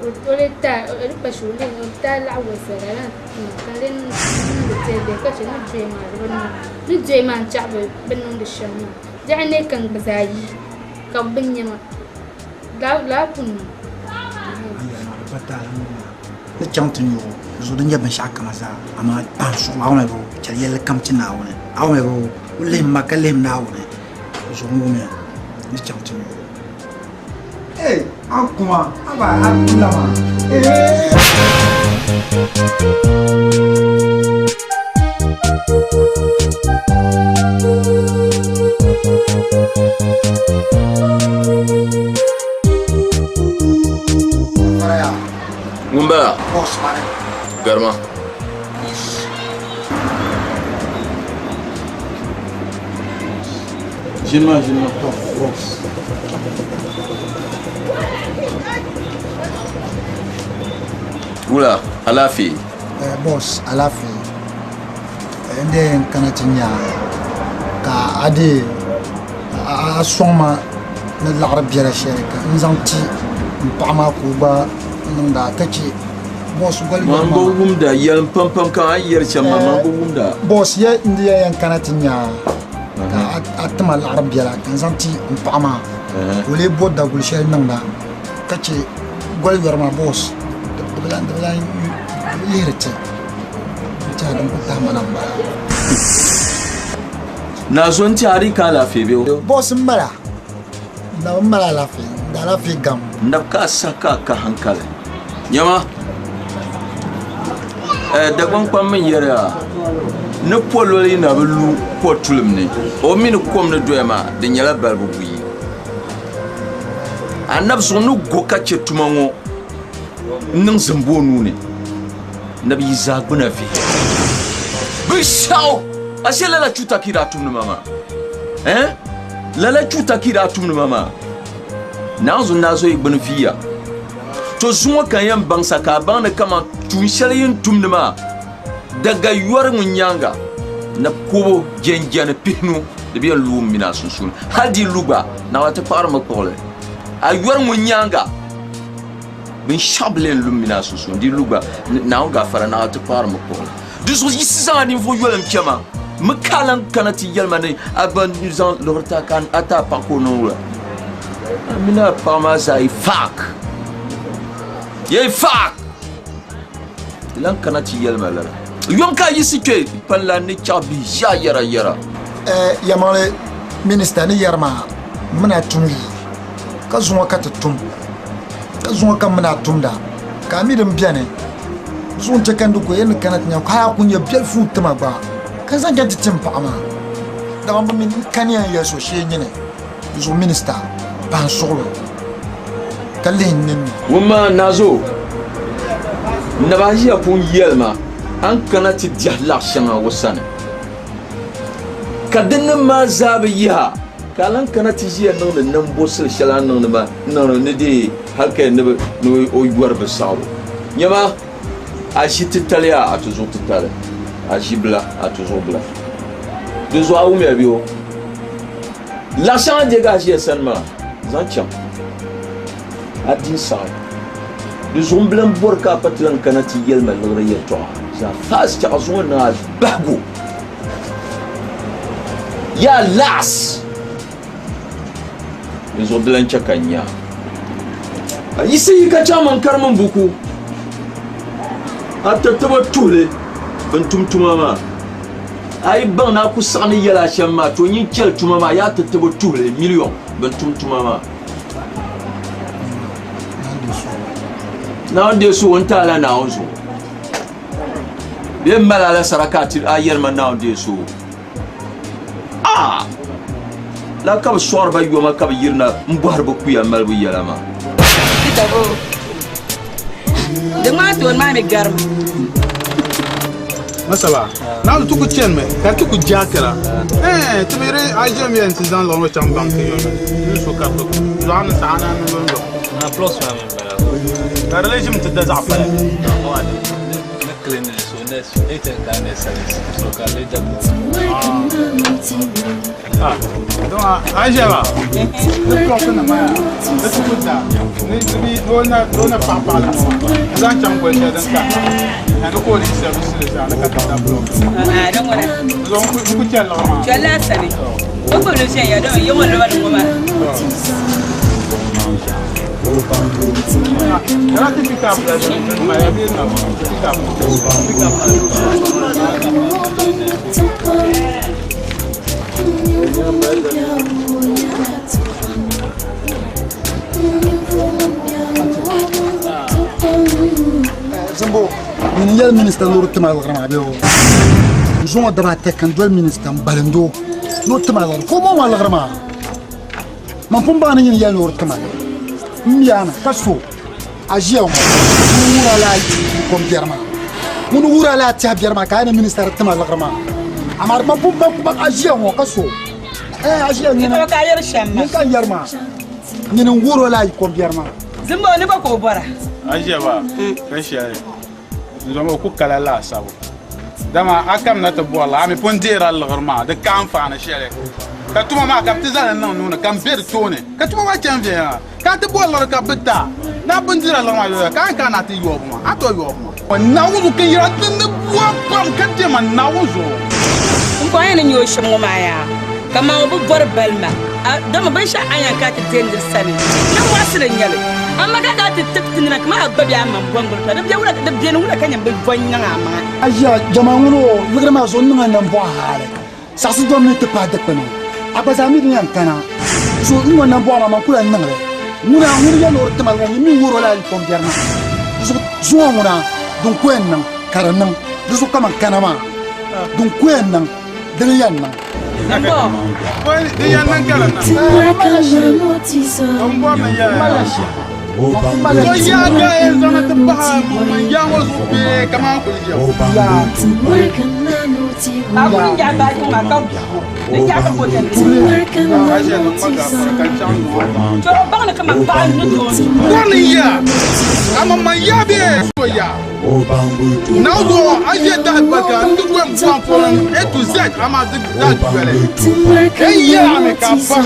o lee taai di pa shɛli o taai laɣi wolisira ka a lahi ti ma ka n lee niŋdi biɛhibiɛhi ka che ni doya maa di bi niŋ ni doya maa n-chaɣi bɛ niŋdi shɛm maa biɛɣu n-neei ka n gba zaa yi ka bɛ bi nya ma lala ku niŋ. Ni chaŋ ti nya o zuɣu din nyɛ binshɛɣu kama zaa, amaa kpahim suɣulo a wumya bɛ chɛli yɛlli kam ti Naawuni. A wumya bɛ o lihim ma ka lihim Naawuni zuɣu ŋɔ wumya ni chaŋ ti nya o. Hey, a kuma, a ba a kula maa. Hey. Ŋun bala? Garima. Ʒini maa ʒini maa. Wula, alaafee? Eh, boss, alaafee. Eh, n dee n kana ti nya ka a dee a sɔŋ ma ni laɣiri biɛla shɛli ka n zaŋ ti m paɣa maa ka o gba niŋda ka chɛ Boss goli Man bi wumda yɛlim pam pam ka a yɛri shɛm maa man bi wumda. Boss ya n di ya yɛn kana ti nya ka a tima laɣiri biɛla ka n zaŋ ti n paɣa maa ka o lee bo daguli shɛli niŋda ka che goli yɔri maa boss di bi lan di bi lan lihiri ti n tiɛha din ku tahi ma na m-bala. Naa zo n-ti a di ka alaafee bee o? Boss m mala n na bi mali alaafee n di alaafee gam. N nab ka a saha ka a ka hankali. Nyama, eh, Dagbaŋ kpam mi yɛri a ni pololi yi na bi lu ko tulim ni, o mi ni kom ni doya maa, di nyɛla balibu buyi. Anabi zuɣu ni go ka chɛ tuma ŋɔ n-niŋ zimbu o nuu ni, nabi yi zaa gbuna vihi. Binshɛɣu ashe lala chuuta ka yi daa tumdi ma maa? Eh? Lala chuuta ka yi daa tumdi ma maa? Naanzu naa zo yi gbuni viiya. To zuŋɔ ka n yɛn baŋ sa ka a baŋ ni kaman tuun shɛli yi ni tumdi maa daga yɔri ŋun nyaaŋa na kubu jɛnjɛni pihinu di bi yɛn lu m mini a sunsuuni. Hal di lu gba, naɣila ti kpaɣirimi kpuɣili. A yɔri ŋun nyaaŋa binshɛɣu bi lee lu m mini a sunsuuni, di lu gba, Naawuni gaafara, naɣila ti kpaɣirimi kpuɣili. Di zuɣu yiɣisi zaŋ a ninvuɣ yoli n-kpe ma, mi ka a lan kana ti yɛli ma ni a gba zaŋ liɣiri ti a ka a ti a paɣa ka o niŋ wula? A mini a paɣa maa zaa yi faak! Yi faak! Di lan kana ti yɛli ma lala. Yom ka a yiɣisi kpe palli a ni chaɣ bihi ʒiɛɣu yɛrayɛra. Yɛlimaŋli minista ni yɛri maa m mini a tum yuui ka zuŋɔ ka ti tum, ka zuŋɔ ka m mini a tumda ka a mi din beni. Zuŋ n-chɛ ka n di ko yɛli ni kana ti nya hal a ku nya biɛlifu ti ma gba, ka n zaŋ chaŋ ti ti m paɣa maa. Dama bɛ mi n kani ya n-yɛli so shee nyini di zuɣu minista bahi n suɣilo ka lihi n ninni. Wumma, Nazo, n naba ʒiya pun yɛli ma a ni kana ti diɛhi laɣ shɛŋa o sani, ka dinnim maa zaa bi yihi a, ka a lan kana ti ʒiya niŋdi nambɔsili shɛli a ni niŋdi maa n-niŋdi ni di hal ka ni o yɔri bi saɣibu. Nyama, a ʒi titali yaa a tizuɣu titali, a ʒi bila a tizuɣu bila. Di zuɣu a wumya bɛ o laɣ shɛŋa deegi a ʒiya sani maa zaŋ chaŋ a di n-saɣi. Di zuɣu m bi lan bɔri ka a pa ti lan kana ti yɛli ma liɣiri yɛtɔɣa zaa faasi chɛɣu zuŋɔ niŋ a bahigu. Yaa laɣis! Di zuɣu di lan chɛ ka n nya a. Yiɣisi yi ka chaŋ man karim m buku. A tatabo tuhili bɛn tum tuma maa. A yi baŋ ni a ku saɣi ni yɛl a shɛm maa, to nyin chɛli tuma maa, yaa tatabo tuhili miliɔn bɛn tum tuma maa. Naawuni deei suhu n-ti a la Naawuni zuɣu. Bee m mali a la saraka a yɛli ma Naawuni deei suhu. Ah! La ka bɛ sɔɣiri ba yoma ka bɛ yirina m-bɔhiri bɛ kuya malibu yɛla maa. Di ŋmaa tooni maa mi garimi. Masaba, naawuni ti ku chanimi ka ti ku jaakira. Eh, ti mi di a ʒemi ya nti zaŋ liɣiri ŋɔ chaŋ banki yɔmi ni so ka ti zɔɣu ni saɣa na ni lɔnlɔ. Na plus maa mi m-bala. Ka di lee ʒimi ti da zaɣ pali. Ni clean so next ATM card next service so ka lee da Ah, donc a ʒiya maa ni plus nim maa ni ti ku da ni bi ni o na paɣa paɣa li ŋɔ maa ni zaŋ chaŋ goli shɛli din kanna na ni ka o di service li zaa ni ka ti da block Ah, din ŋuna. Zuɣu n ku chɛli liɣiri maa. Chɛli a sani. O gbubi li viɛnyɛla domi yi ŋɔ loba ni ŋɔ maa. Zimbo, nyini yɛli minista ni o di tima liɣiri maa bee o n zuŋɔ daba ata ka n doli minista n balindi o ni o tima liɣiri ka o mɔŋ ma liɣiri maa. Man pun baŋ ni nyini yɛli ni o di tima ni m mi a ni ka so a ʒiya ŋɔ ŋun wuhir a la kom biɛri maa ŋun wuhir a la tɛha biɛri maa ka a ni minista di tima liɣiri maa amaa man pun baŋ a ʒiya ŋɔ ka so a ʒiya nyini ka a yɛri shɛm maa nyini ka n yɛri maa nyini n wuhir o la kom biɛri maa. Zimbo ni ba ka o bɔra. A ʒiya maa ka shɛli n zɔmi o ku kala laasabu. Dama a kamina ti bɔri li, a mi pun deeri a liɣiri maa, di ka anfaani shɛli. Ka tuma maa ka bɛ ti zaŋ li niŋ nuu ni ka m be di tooni, ka tuma maa chani viɛnyɛla. Ka a ti bɔri liɣiri ka bɛ ti a, ni a bindira liɣiri maa yɔya, ka a ni kana ti yɔbu maa, a ni tooi yɔbu maa. Naawuni zuɣu ka n yɛra di ni bɔri pam ka deema Naawuni zuɣu. Pumpɔŋɔ ni nyɛ o shɛm ŋɔ maa yaa, kaman o bi bɔri bali ma, dama binshɛɣu a ni yɛn kana ti deei nir sani ni mɔɣisili n-nyɛ li. Amaa ka a kana ti tib ti nina kaman a gba be a maŋ bɔŋgiri tua, di beni wula ka nyin bi bɔ n-niŋ a maŋa? A ʒiya jama ŋuni o liɣiri maa zuɣu n-niŋ a nambɔɣu hali. Saɣisi dom ni ti pahi dikpini. A gba zaa mi din yɛn kana. So n ŋɔ nambɔɣu maa man ku lahi niŋ li. Ŋuna ŋuni yɛli ni o di tima ŋɔ, ŋun mi wuhir o la kɔmbiɛri maa. Di zuɣu zuŋɔ ŋuna din ku yɛn niŋ ka di niŋ. Di zuɣu kaman kana maa din ku yɛn niŋ dini yɛn niŋ. Din yɛn niŋ ka di niŋ. N bɔri ni yɛli. So yaa ka yɛn zaŋ ti pahi man yaa ŋɔ zuɣu bee kaman kuli ʒiya. Bɔri ni ya ama man yaa bee so yaa. Naawuni zuɣu a ʒe dahi barika n di gom pam from A to Z amaa di daa doli n yɛla mi ka baŋ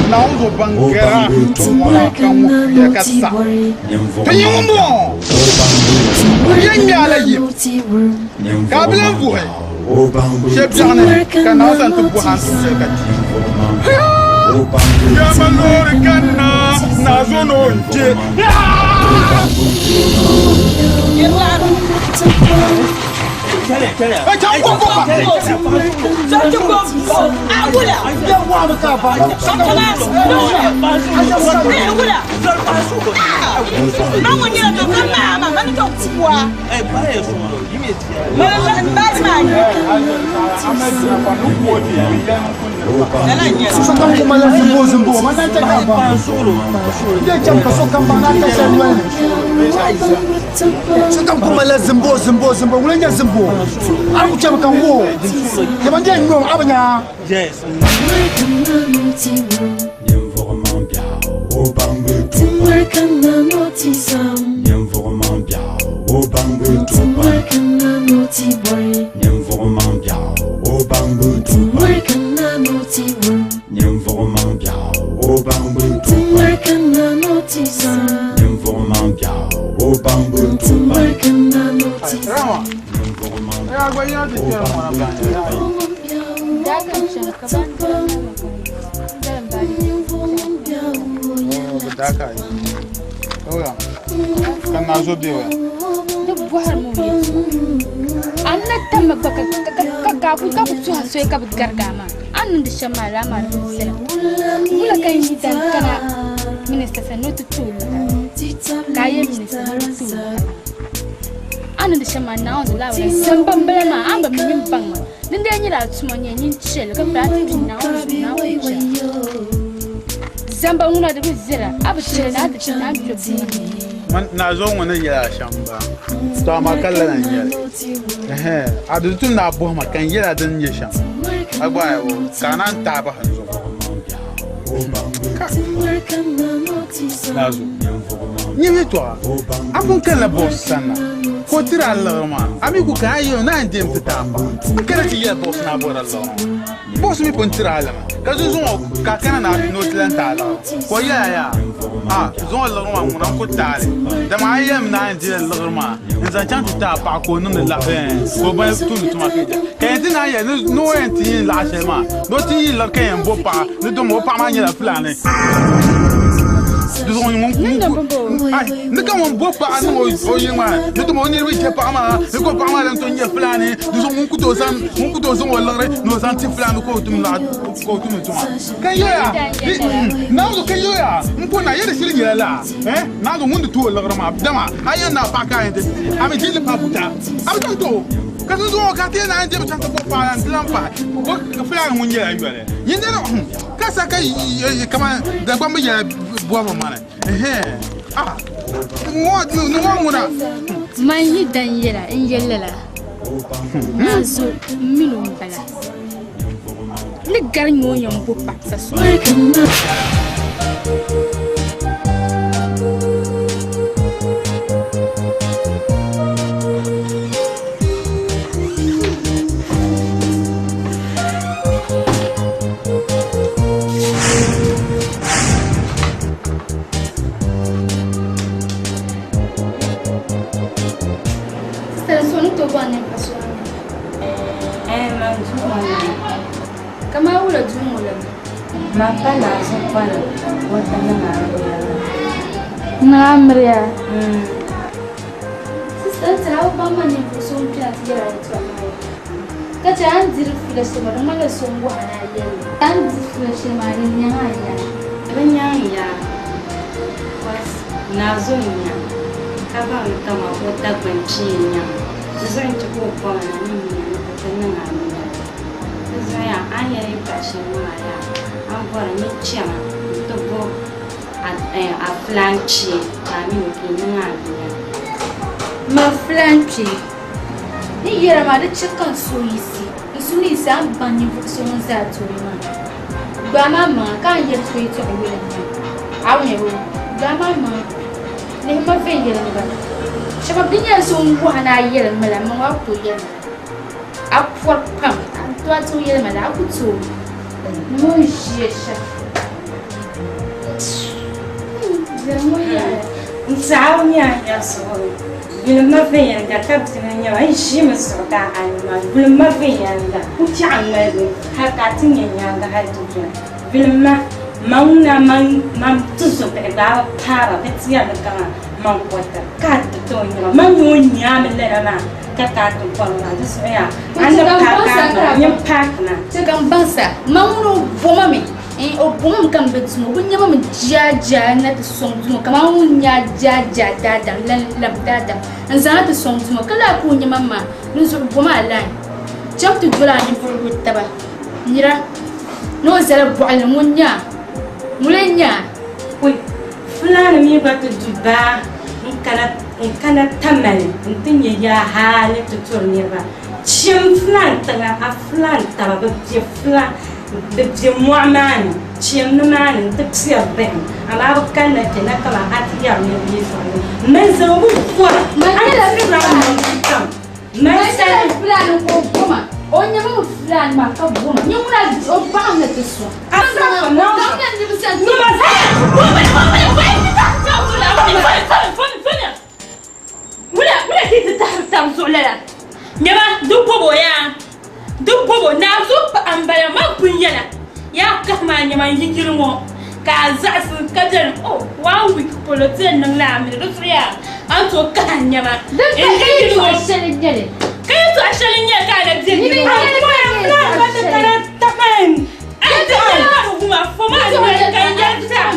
Naawuni zuɣu ban gara ŋɔ ka ŋuhiya ka sa ti yi ŋun bɔŋɔ yɛn ŋmɛ a la yim ka a bi lan vuhi shɛ biɛɣuni ka Naawuni sani ti buhi a n tum shɛli ka ti Yama loori kanna naa zo ni o n kpe. Sokam ku malila zimbo zimbo man na chɛ ka a baŋ. N yɛn chɛmi ka sokam baŋ ni a ka shɛli noli ni. Sokam ku malila zimbo zimbo zimbo ŋuni n-nyɛ zimbo? A ku chɛmi ka n wuhi o. Dama n yɛn nya o a bi nya. Soya ka bi garigi a maa a ni niŋdi shɛm maa laa maa di bi viɛla wula ka yi dan kana minista sani ni o ti ti o liɣiri ka a yɛli minista ni o ti o liɣiri a ni niŋdi shɛm maa Naawuni laa wula zambambala maa a ni bi mi mini baŋ maa dindali nyɛla a tuma nyɛ nyin chɛli ka kpɛri a ti kpi Naawuni zuɣu Naawuni chɛli zamba ŋuna di bi viɛla a bi chɛli ni a ti kpi ni a ni kpɛ buɣim ni. Naa zo ŋɔ ni yɛli a shɛm m-bala tɔ amaa ka lala n-nyɛ li. Ɛhɛn, a di tum ni a bɔhi ma ka n yɛl a din nyɛ shɛm. A gba ayi o, ka a naan taai bahi n zuɣu. Ka Naa zo, nyam yɛtɔɣa, a pun kanila bɔɣisi sanna ka o tiri a liɣiri maa, a mi ku kana a yɛl o ni a yɛn deemi ti taai paɣa. N kana ti yɛli bɔɣisi ni a bɔrila liɣiri maa. Bɔɣisi mi pun tiri a limi, ka zuŋɔ ka a kana ni o ti lan ti a liɣiri. Ka o yɛl a yaa, A zuŋɔ liɣiri maa ŋuna n-ku taai li, dama a yɛlimi ni a yɛn dila liɣiri maa n-zaŋ chaŋ ti ti a paɣa ka o niŋdi ka o bahi tumdi tuma ka yi jɛra. Ka yɛn ti naan yɛli ni o yɛn ti yi laɣ shɛli maa, ni o ti yi liɣiri ka yɛn bo paɣa ni dama o paɣa maa nyɛla Fulani. Di zuɣu ni ka ŋun bo paɣa niŋ o yiŋ maa ni dama o niriba je paɣa maa ni ka o paɣa maa lan tooi nyɛ Fulani. Di zuɣu ŋun ku tooi zaŋ ŋun ku tooi zaŋ o liɣiri ni o zaŋ ti Fulani ka o tum laɣa ka o tumdi tuma. Ka yɛya Naawuni ka yɛya n po na yɛli shili nyɛla laa eh Naawuni ŋun di ti o liɣiri maa dama a yɛn ni a paɣa ka a yɛn ti ti a mi jilli pahi buta a bi zaŋ ti o ka dinzuɣu ka ti yɛn naan je bi chaŋ ti bo paɣa la n ti lan pahi bo Fulani ŋun nyɛla yoli yin dini ka sa ka kaman Dagbaŋ bi yɛla bɔbu mani eh ah ŋɔ ni ŋɔ ŋuna. Man yi dan yɛla n yɛli lala. Naa zo m mini o m-bala. N ni gari nyɛ o yɛn bo paɣisa so. Ma pa naanzu kɔna o ti niŋ a miriya la. Niŋ a miriya? Sista n tɛha a bi baŋ ma ninvuɣ so ŋun kpɛna ti yɛri a yɛtɔɣa maa ya. Ka chɛ a ni diri fiila shɛli maa di ŋmanila so n-wahi ni a yɛli li. A ni diri fiila shɛli maa di nyaŋ a yaa. Di bi nyaŋ n yaa cos naazo n-nya ka baŋ ni kaman o Dagbaŋ kpee n-nya ma. Di zuɣu n-chɛ ka o bɔma na ni n nya ni o ti niŋ a miriya. Di zuɣu yaa a ni yɛli yɛtɔɣ shɛli ŋɔ maa yaa a ni bɔri ni chama nti bo a filan kpee ka a mini o ka yi niŋ a miriya. Man filan kpee, ni yɛra maa di chɛ ka n suhu yiɣisi, n suhu ni yiɣisi a ni baŋ ninvuɣ so ŋun ʒe a tooni maa. Gbaam a maŋa ka a ni yɛli so yɛtɔɣa yoli n-nya a wumya bee? Gbaam a maŋa lihi ma viɛnyɛliŋga. Shɛba bɛ nyɛla so ŋun wuhi a ni a yɛli ma la, maŋa a ku tooi yɛli ma la. A pɔri pam, a ni tooi a tooi yɛli ma la, a ku tooi. Ni o ni ʒiya shɛm. Viɛlim ŋɔ yaɣiya. N saha o nya a nyari suhuri, yuli ma viɛnyɛliŋga ka bia ni nyɛ ma, n ʒimi zuɣu ka a ni ma, yuli ma viɛnyɛliŋga n piɛɣu ŋmaligi hali ka a ti nya nyaaŋa hali ti doli, yuli ma, man ŋuna man tuzobihi gba a bi paai ba, bɛ ti yɛri ni kaman man kɔrita ka a ti ti o nyɛma, man mi o nyaami lala maa ka ka a ti bɔri maa, di zuɣu yaa a ni paaki a maŋa, nyin paaki ma. Chɛ ka m baŋ sa, man ŋuna o boma mi. O bommi ka m be duu ŋɔ, o bi nyama mi jaajaa na ti sɔŋ duu ŋɔ kaman ŋun nya jaajaa daadam lan lab daadam n-zaŋ na ti sɔŋ duu ŋɔ ka lahi ku o nyama maa dinzuɣu bom a lain chaŋ ti doli a ninvuɣ yuri taba nira ni o zali bɔɣili ni ŋun nya a ŋuni n-nya a. Oi! Fulaani mi gba ti du baa n-kana Tamale nti nya yaa hali ti turi niriba. Chim Fulaan tiŋa, a Fulaan taba bɛ be Fulaan, bɛ be mɔɣu maa ni, chim ni maa ni nti piɛri bihim, amaa bɛ kanna kpe na kaman a ti yɛri niriba yɛltɔɣa ni mani zaŋ bɛ bɔra, Man a nyɛla tirila Fulaan. mɔŋ kam. Mani Man sani. nyɛla Fulaan ka o boma, o nyɛma mi Fulaan maa ka boma, nyɛ ŋuna o baɣim ni ti sɔŋ. A zaŋ o zaŋ na niriba sani ti. Wula wula ka yi ti tahiri tab zuɣu lala? Nyama, di bɔb o yaa, di bɔb o, naazuɣu paɣa m-bala, man pun yɛla, yaa kahi maa nyama n yi yili ŋɔ ka a zaɣisi ka beni, oh, one week polo ti yɛn niŋ la a mini, di zuɣu yaa a ni tooi kahi n nyama Din n pahi yi yili ŋɔ. yɛltɔɣa shɛli n-nyɛ li. Ka yɛltɔɣa shɛli n-nyɛ li ka a na beni Nyini yili ŋɔ. n-nyɛ li ka yɛltɔɣa shɛli. Ai, di nyɛla ka di wum a fo maa noli ka n yɛli ti a.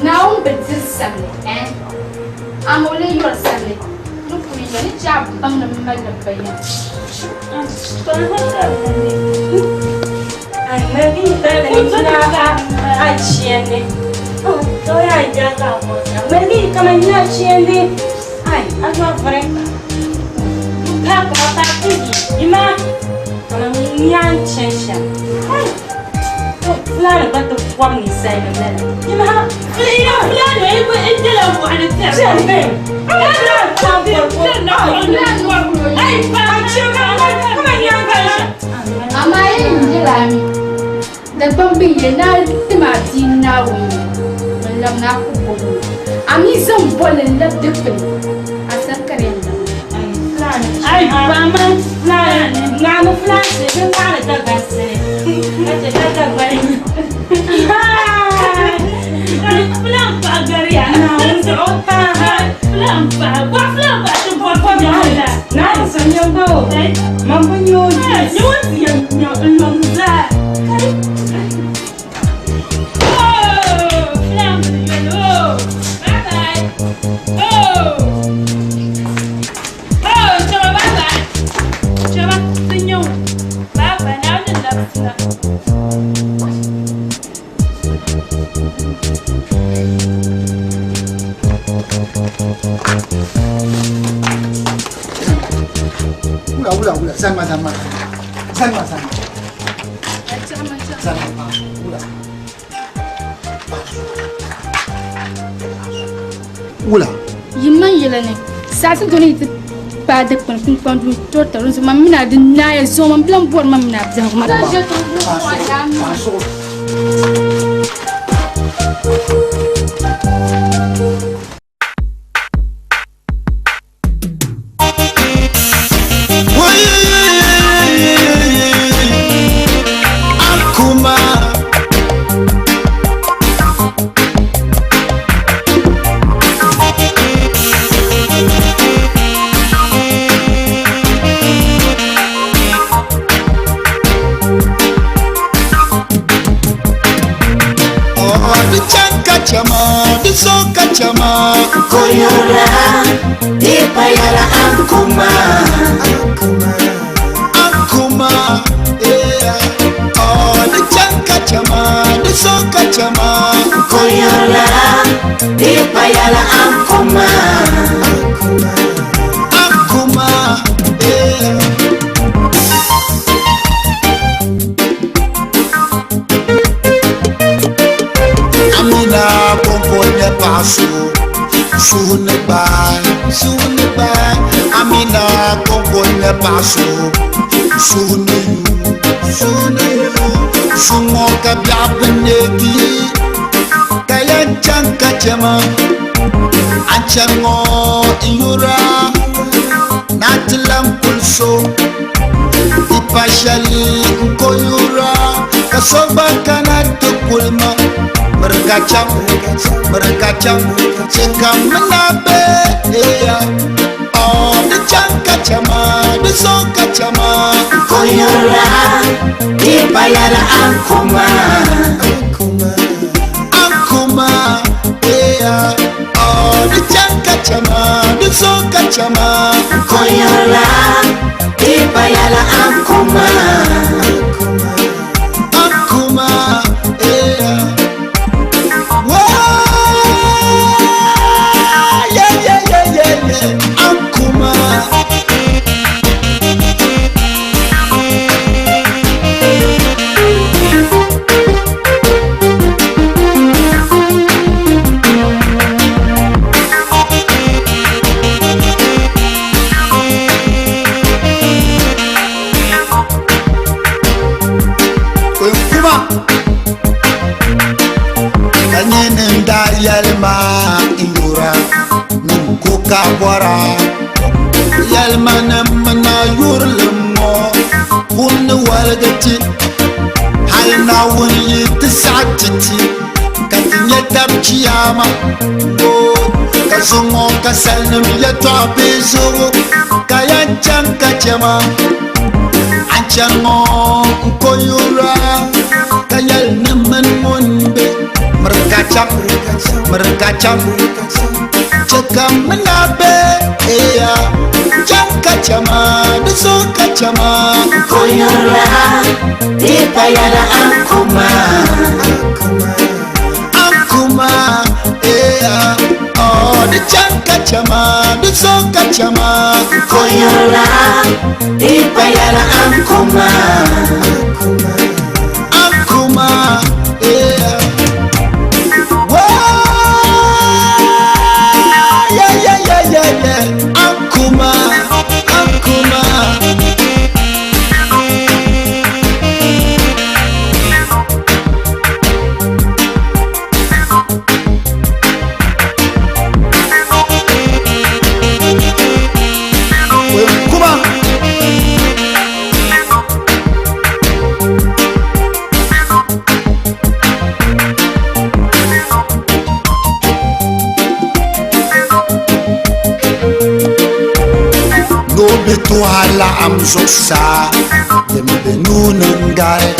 Naawuni bi diri samli, eh? Amaa o lee yɔri samli ni kuli ya ni chɛ a baŋ ni m mali li ba yɛm. Amaa yi ni yɛl a mi, Dagbaŋ bɛ yɛli ni a tim a bia Naawuni ni n labina a ku bɔh o. A mi zaŋ bolli n-labi dikpini, a sani ka di yɛn niŋ. Wula wula wula zanima zanima zanima zanima zanima wula wula. Yimma n yɛli ni saɣasi doli yi ti paai dikpuni kpunkpaŋ duu tɔri tɔri zuɣu man mini a di naaya zuɣu man bilan bɔri man mini a biɛhigu maa. chama. Koyora, ipayala ankuma. Ankuma, yeah. Oh, di chanka chama, di soka chama. Koyora, ipayala ankuma. Ankuma, yeah. Amina konko nyɛ paɣa so suhu ni gbaai suhu ni gbaai Amina konko nyɛ paɣa so suhu ni yu suhu ni yu suŋɔ ka biɛɣu bi neegi ka yɛn chaŋ ka chɛma a chani ŋɔ n yura na ti lan kuli so di pa shɛli n ko yura ka so gba kana ti kuli ma miri ka chaŋ miri ka chaŋ chɛ ka mina be eya ɔ di chaŋ ka chɛma di so ka chɛma. Koyora, ipayala ankuma. Ankuma, eya ɔ di chaŋ ka chɛma di so ka chɛma. Koyora, ipayala ankuma. Ankuma, eya. Whoa, yeah, yeah, yeah, yeah, yeah. Ankuma. Kuma. Ka nyini n daa yɛli ma n yura ni n ku ka bɔra yɛlima ni mina yurilim ŋɔ kum ni waligi ti hali Naawuni yi ti saɣi ti ti ka ti nyɛ tab chiyaama oo ka zuŋɔ ka salinim yɛtɔɣa bɛ zuɣu ka yɛn chaŋ ka chɛma a chani ŋɔ n ko yura ka yɛli ni mini ŋun be miri ka chaŋ miri ka chaŋ chɛ ka mina be eya chaŋ ka chɛma di so ka chɛma. Koyora, ipayala ankuma. Ankuma, eya oh di chaŋ ka chɛma di so ka chɛma. Koyora, ipayala ankuma. Ankuma, eya. Whoa, yeah, yeah, yeah, yeah, yeah. Ankuma, Ankuma. Kuma. N'o bi tuha laɣim zuɣusaa din be nuu ni n gari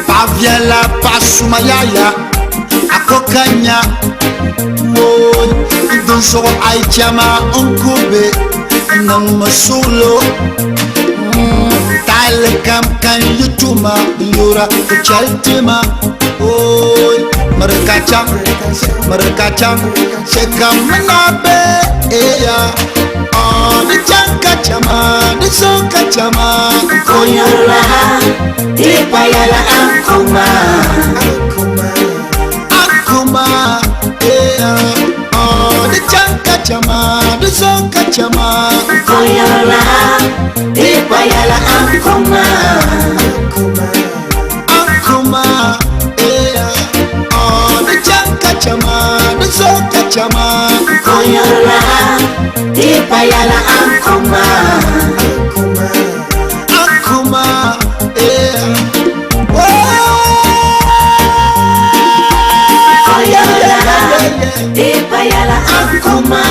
paɣa viɛla paɣa suma yaya a ko ka nya wooi dinzuɣu a yi chɛma n ku be n niŋmi suɣulo taali kam ka n yi tuma n yura ti chɛli tima ooi miri ka chaŋ miri ka chaŋ chɛ ka mina be eya ɔ di chaŋ ka chɛma di so ka chɛma. Koyora, ipayala ankuma. Ankuma, eya ɔ di chaŋ ka chɛma di so ka chɛma. Koyora, ipayala ankuma. Ankuma, eya ɔ di chaŋ ka chɛma di so ka chɛma. Koyora, ipayala ankuma. Ankuma, eya. Whoa, Koyora, ipayala ankuma.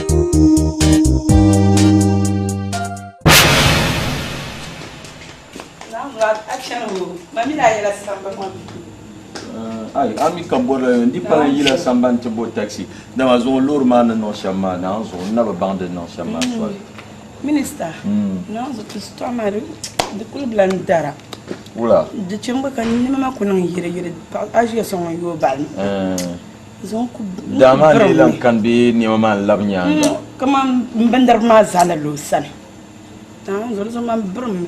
Thank Ai, a mi ka bɔrila yo, n di pala n yila sambani ti bo taxi. Dama zuŋɔ loori maa ni niŋ shɛm maa, naanzuɣu zuɣu n na bi baŋ di ni niŋ shɛm maa soli. Minista, naanzuɣu ti shitɔɣu maa di kuli bi lan dara. Wula? Di chɛ m-gba ka nɛma maa kuli niŋ yɛliyɛli, paɣa a ʒiya sɔŋ ŋun yooi baɣili ma. Zuŋɔ ku Daa maa birimi. lee lan kani bee nɛma maa n-labi nyaaŋa? Kaman m bindirigu maa zaa la lu o sani. Naawuni zuɣu di zuɣu man birimmi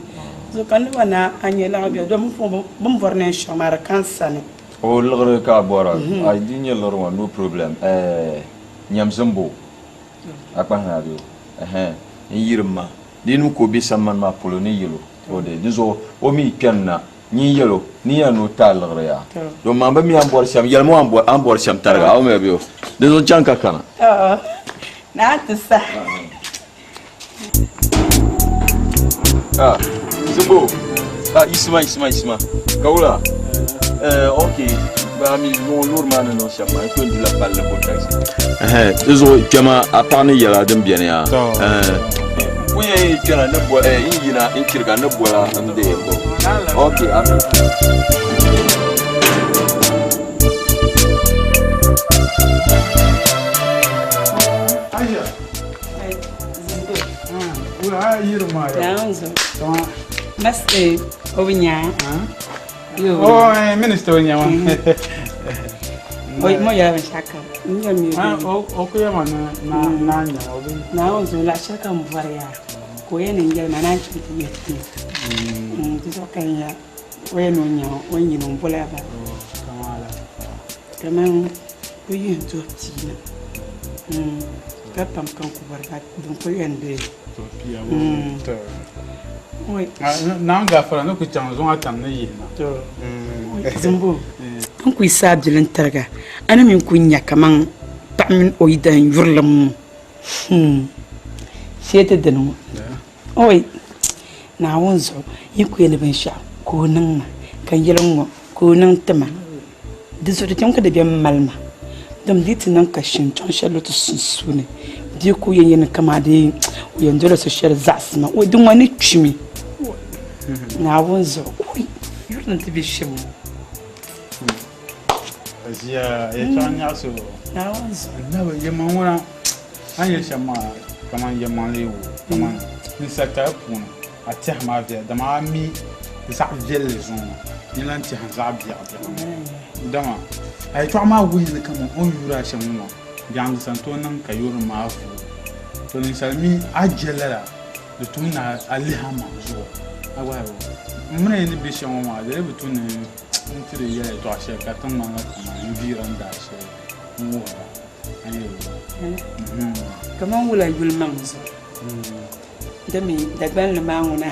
zuɣu ka noba na a nyɛ liɣiri bɛ domin puŋɔ bɛ ni bɔri neen shɛŋa maa di ka n sani. O liɣiri ka a bɔra a di nyɛ liɣiri ŋɔ no problem eh nyam zimbo a kpahina a bɛ ɛhɛn n yirim ma di ni ka o be sambani maa polo ni yɛl o o di di zuɣu o mi kpɛri na nyin yɛl o ni yɛn ni o ti a liɣiri yaa don man bi mi a ni bɔri shɛm yɛlimi o a ni bɔri shɛm tariga a wumya bɛ o di zuɣu chaŋ ka kana. Tɔ naa ti saha. Ah, Zimbo. Ah, Isma, Isma, Isma. Kawula. Eh, okay. Ba mi zuŋɔ loori maa ni niŋ shɛm maa, n kpɛ n dula palli bo taxi. Eh, di zuɣu kpɛma a paɣa ni yɛla din beni yaa. Eh, ku yɛn yi kpɛna ni bo eh, n yina n chiriga ni bola n deei bo. Okay, amin. Aisha. Minister o nyɛma. Mo yɛla binshɛɣu kam. N yɛn mi o ku yɛma ni naa nyɛma o bi. Naawuni zuɣu laɣ shɛli kam bɔri yaa ka o yɛn ni yɛli ma naan chɛ ti yihi ti di zuɣu ka n ya o yɛn ni o nyɛma o ni yini n bɔla ba kaman o yihi n tuhi pia na ka pam ka n ku bɔri ka din kuli yɛn doli Naawuni gafara ni ku chaŋ zuŋ atam ni yihi na. Zimbo n kuli saa bili n tariga a ni mi n kuli nya kaman paɣa mini o yidana yurilim ŋɔ shee ti dini ŋɔ Oi! Naawuni zuɣu yi ku yɛli binshɛɣu ka o niŋ ma, ka n yɛli ŋ-ŋɔ ka o niŋ ti ma. Di zuɣu di chaŋ ka di bɛ m-mali ma, dama di yi ti niŋ ka shinchaŋ shɛli lu ti sunsuuni bee ka o yɛn yɛli ni kaman dee o yɛn dolila so shɛli zaɣisi ma, oi! Di ŋɔ ni kpimi. Naawuni zuɣu, oi! Yuri ni ti be shɛm ŋɔ. Aziya, yɛtɔɣa nyaɣisi o. Naawuni zuɣu. Nabi, yɛlimaŋli ŋuna. A ni yɛli shɛm maa kaman yɛlimaŋli yi wuhi kaman ninsal tali puuni a tɛha maa viɛla, dama a mi zaɣ viɛlli zuŋɔ ni lan tɛhi zaɣ biɛɣu biɛɣu. Dama a yɛtɔɣa maa wuhi ni kaman o ni yuri a shɛm ŋɔ maa, biɛhiŋ di sa n-tooi niŋ ka yurilim maa vuui. To ninsal mi a je lala, di tum ni a lihi amaŋ zuɣu. A gba m mini ni be shɛm ŋɔ maa, di lee bi tu ni n ti di yɛli yɛtɔɣ shɛli ka ti ŋmanila kaman n viira n-daai shɛli n-wuhir a. Kaman wula yuli maŋ zuɣu di mi Dagbanli maa ŋuna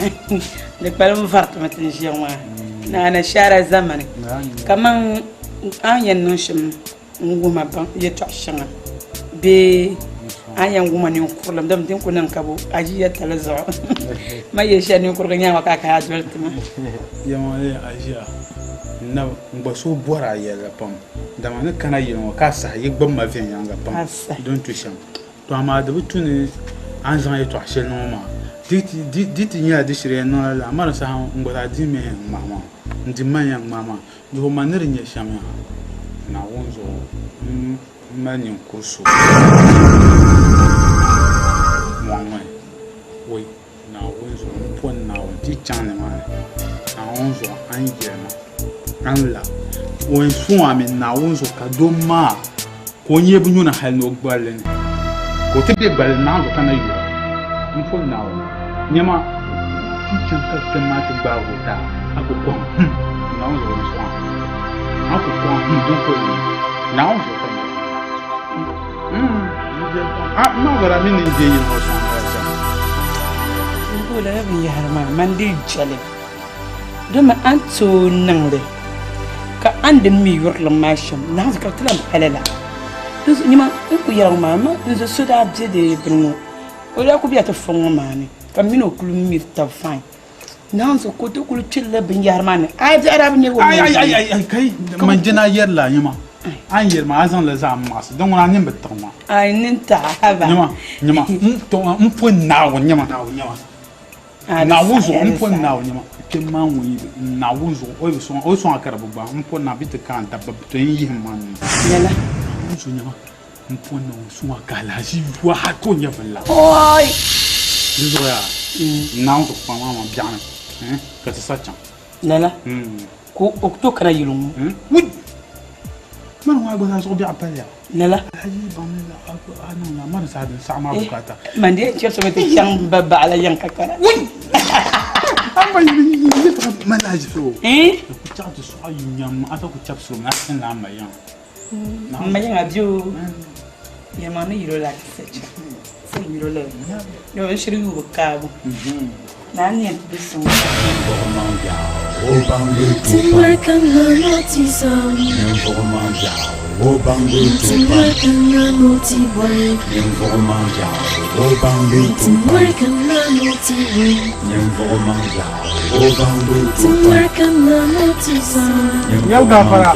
di kpalim varitimi ti ni ʒiya ŋɔ maa ni anashaara zamani kaman a ni yɛn niŋ shɛm n-wuhi ma yɛtɔɣ shɛŋa bee a ni yɛn wuhi ma ninkurilim domi din ku niŋ ka bo a ʒiya tali zuɣu ma yɛli shɛli ninkurigu nyaaŋa ka a kana doli ti ma. Yɛlimaŋli a ʒiya n gba suhu bɔri a yɛlli pam. Dama ni kana yili ŋɔ ka a sahi yi gbubi ma viɛnyɛliŋga pam din tu shɛm. Tɔ amaa di bi tu ni a ni zaŋ yɛtɔɣ shɛli niŋ o maa. Di ti nyɛla di shiri yɛn niŋ lala, amaa di saha n gba zaa dimi yɛn ŋmahi maa. N dim ma yɛn ŋmahi maa. Duhi ma ni di nyɛ shɛm yaa, Naawuni zuɣu m mali ninkuri so mɔŋ mi. Woi, Naawuni zuɣu m po ni Naawuni ti chaŋ nimaani. Naawuni zuɣu a ni yɛli ma. A ni la o yɛn suŋ a mi Naawuni zuɣu ka doo maa ka o nyee bi nyuna hali ni o gballi ni ka o ti be gballi ni Naawuni zuɣu ka na yura m po ni Naawuni nyama ti chaŋ ka kpɛm maa ti gbaagi o daa a ku kɔhim hum Naawuni zuɣu o yɛn suŋ a a ku kɔhim hum din kuli niŋ Naawuni zuɣu ka nyɛ a maa gba daa mi ni n je yili ŋɔ sɔŋ la shɛm. N bo lala binyahari maa man dii jɛli. Dama a ni tooi niŋ li, ka a ni di mi yurilim maa shɛm, naɣizi ka di ti lan pa lala. Dinzuɣu nyama n ku yɛri ŋɔ maa, amaa n zo so daa be di bini ŋɔ, o daa kul bela ti fɔŋ ŋɔ maa ni, ka m min o kul miri tab fain. Naɣizi ka o ti kul kpirila binyɛhiri maa ni, a biɛɣu daa bi nyɛ o Ai, ai, ai, ai, ai, kai, man jina yɛri la nyama, a ni yɛri maa a zaŋ li zaa maɣisi, din ŋuna a nini bi tiɣi ma. Ai, n nini tiɣi a, haba. Nyama, nyama, n po Naawuni, nyama, Naawuni, nyama. Naawuni zuɣu m poni Naawuni nyama kpɛm maa ŋun yi Naawuni zuɣu o yi bi sɔŋ o yi sɔŋ a ka di bi gbaai m poni Naawuni bɛ ti kaan dabba to n yihim ma nuu. Lala. Naawuni zuɣu nyama m poni Naawuni sɔŋ a ka alahichi yuwa hal ka o nyɛvili la. Oi! Di zuɣu yaa Naawuni zuɣu kpaŋ maa ma biɛɣuni ka ti sa chaŋ. Lala. Ka o ku tooi kana yili ŋɔ. Wui! Mani ŋɔ a gba zaa zuɣu biɛɣu paliya. Lala. Alhaji baŋ ni la a niŋ la mani zaa din saɣim a bukaata. Man dee chɛ so mi ti chaŋ ba baɣa la yiŋ ka kana. Wui! Amma yi yɛltɔɣa mali alahichi so. Di ku chaɣ ti sɔɣi yi nyaŋ a ta ku chɛbisiri mi a ti la a ma yiŋa. M ma yiŋa bɛ o yɛlimaŋ ni yiro la ti sa chaŋ. Sɛ yiro la ni o shiri yuui kaabu. Naa ni yɛn ti bi suŋ. Yɛli gaafara.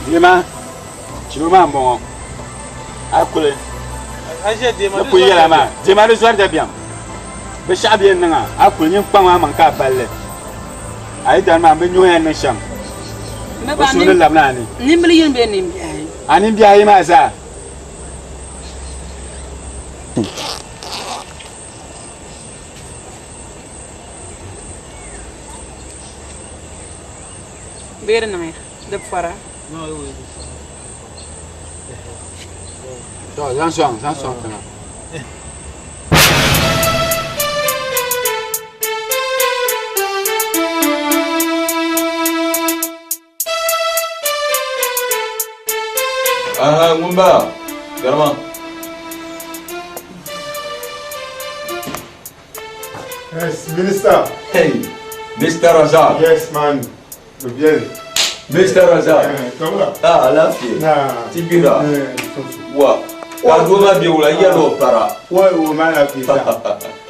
Dema chiro maa m-bɔŋɔ a kuli ni kuli yɛla maa dema di zɔri dabiɛm bɛ shɛɣu bɛ niŋ a a kuli nyin kpaŋ a maŋ ka a balli a yi dani maa m bi nyuhi ya ni niŋ shɛm o suhu ni labina a ni Nimbili yini bee nimbihi ayi? A nimbihi ayi maa zaa. Bee di niŋya di pɔra? To zaŋ sɔŋ zaŋ sɔŋ tiŋa. Aha, ŋun bala garima. Yes, Minister. Hey, Mr. Razak. Yes, man. Bien. Mr. Razak. Kawla. Ah, alaafee. Na. Ti gbira. Eh, Wa. Ka doo maa be wula yɛli o para. Wai o maa na fi sa.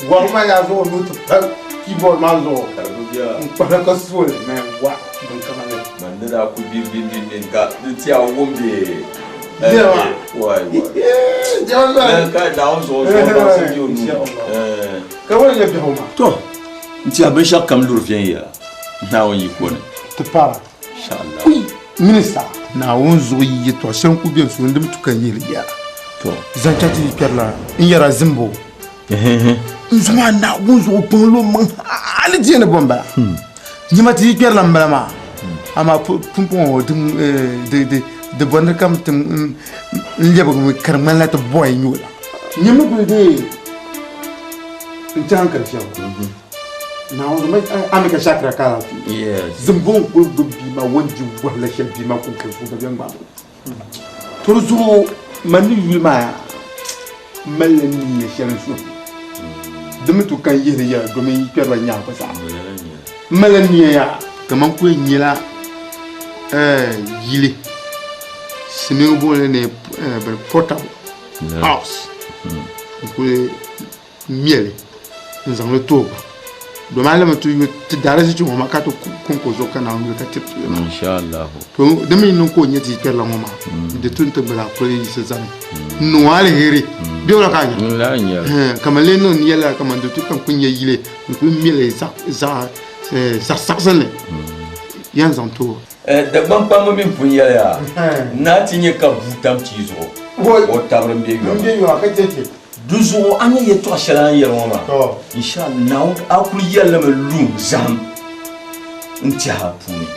Wɔri maa yaa zuɣu nuu ti pa keyboard maa zuɣu. N kpahiri ka sooli man wa bin kaŋa ni. Man ni daa kuli bi bi bi bi ka di ti a wum bee. Jɛma. Wai wai. Jɛma zaa. Man ka Naawuni zuɣu zuɣu baŋsim be o nuu ni. Ka wali nyɛ biɛhigu maa. To n tiɛha binshɛɣu kam luri viɛnyɛla Naawuni yiko ni. Ti para. Inshallah. Kui minista. Naawuni zuɣu yi yɛtɔɣ shɛli n-kul beni so n-dim tu ka n yihili yɛra. To. Zaŋ chaŋ ti yi kpɛrila n yɛra zimbo. N zuɣu maa Naawuni zuɣu kpaŋ lo maŋ hali ti yɛn ni bo m-bala. Nyama ti yi kpɛrila m-bala maa. Amaa pumpɔŋɔ di bɔndi kam ti n lɛbigimi ka di ŋmanila ti bɔi n-nyɛ o la. Nyami kuli deei n chaŋ kali shɛli. Naawuni ma a mi ka shakira ka alaafee. Zimbo n kuli gbubi bia maa o ni di wahala shɛli bia maa kuŋ kali ka bɛ ŋmaagi o. To di zuɣu man ni yuli maa yaa m malila niya shɛli n suhu ni di mi tu ka n yihili yɛla domin yi kpɛriba nyaangi pa saha. M malila niya yaa kaman ku yɛn nyɛla yili silimiingi booni ni portable house n kuli mɛli n zaŋli ti o gba domin a lami ti yu ti daarisichi ŋɔ maa ka ti konko zuɣu ka Naawuni yuli ka tiri ti maa. Inshallah. To di mi niŋ ka o nyɛ ti kpɛrila ŋɔ maa di tu n-ti gbala kuli yiɣisi zani n niŋ o aliheri bɛ wula ka a nya kaman lee niŋ niya lala kaman di tu ka n kuli nyɛ yili n kuli mɛli zaɣ saɣisinli yan zaŋ ti o. Dagbaŋ kpamba mi pun yɛliya, Naa ti nyɛ ka bua tam tia zuɣu, o tabiri m-be yoma. Di zuɣu a ni yɛtɔɣ shɛli a ni yɛli ŋɔ maa, inshallah Naawuni a kul yɛlimi lu zahim n-tɛha puuni.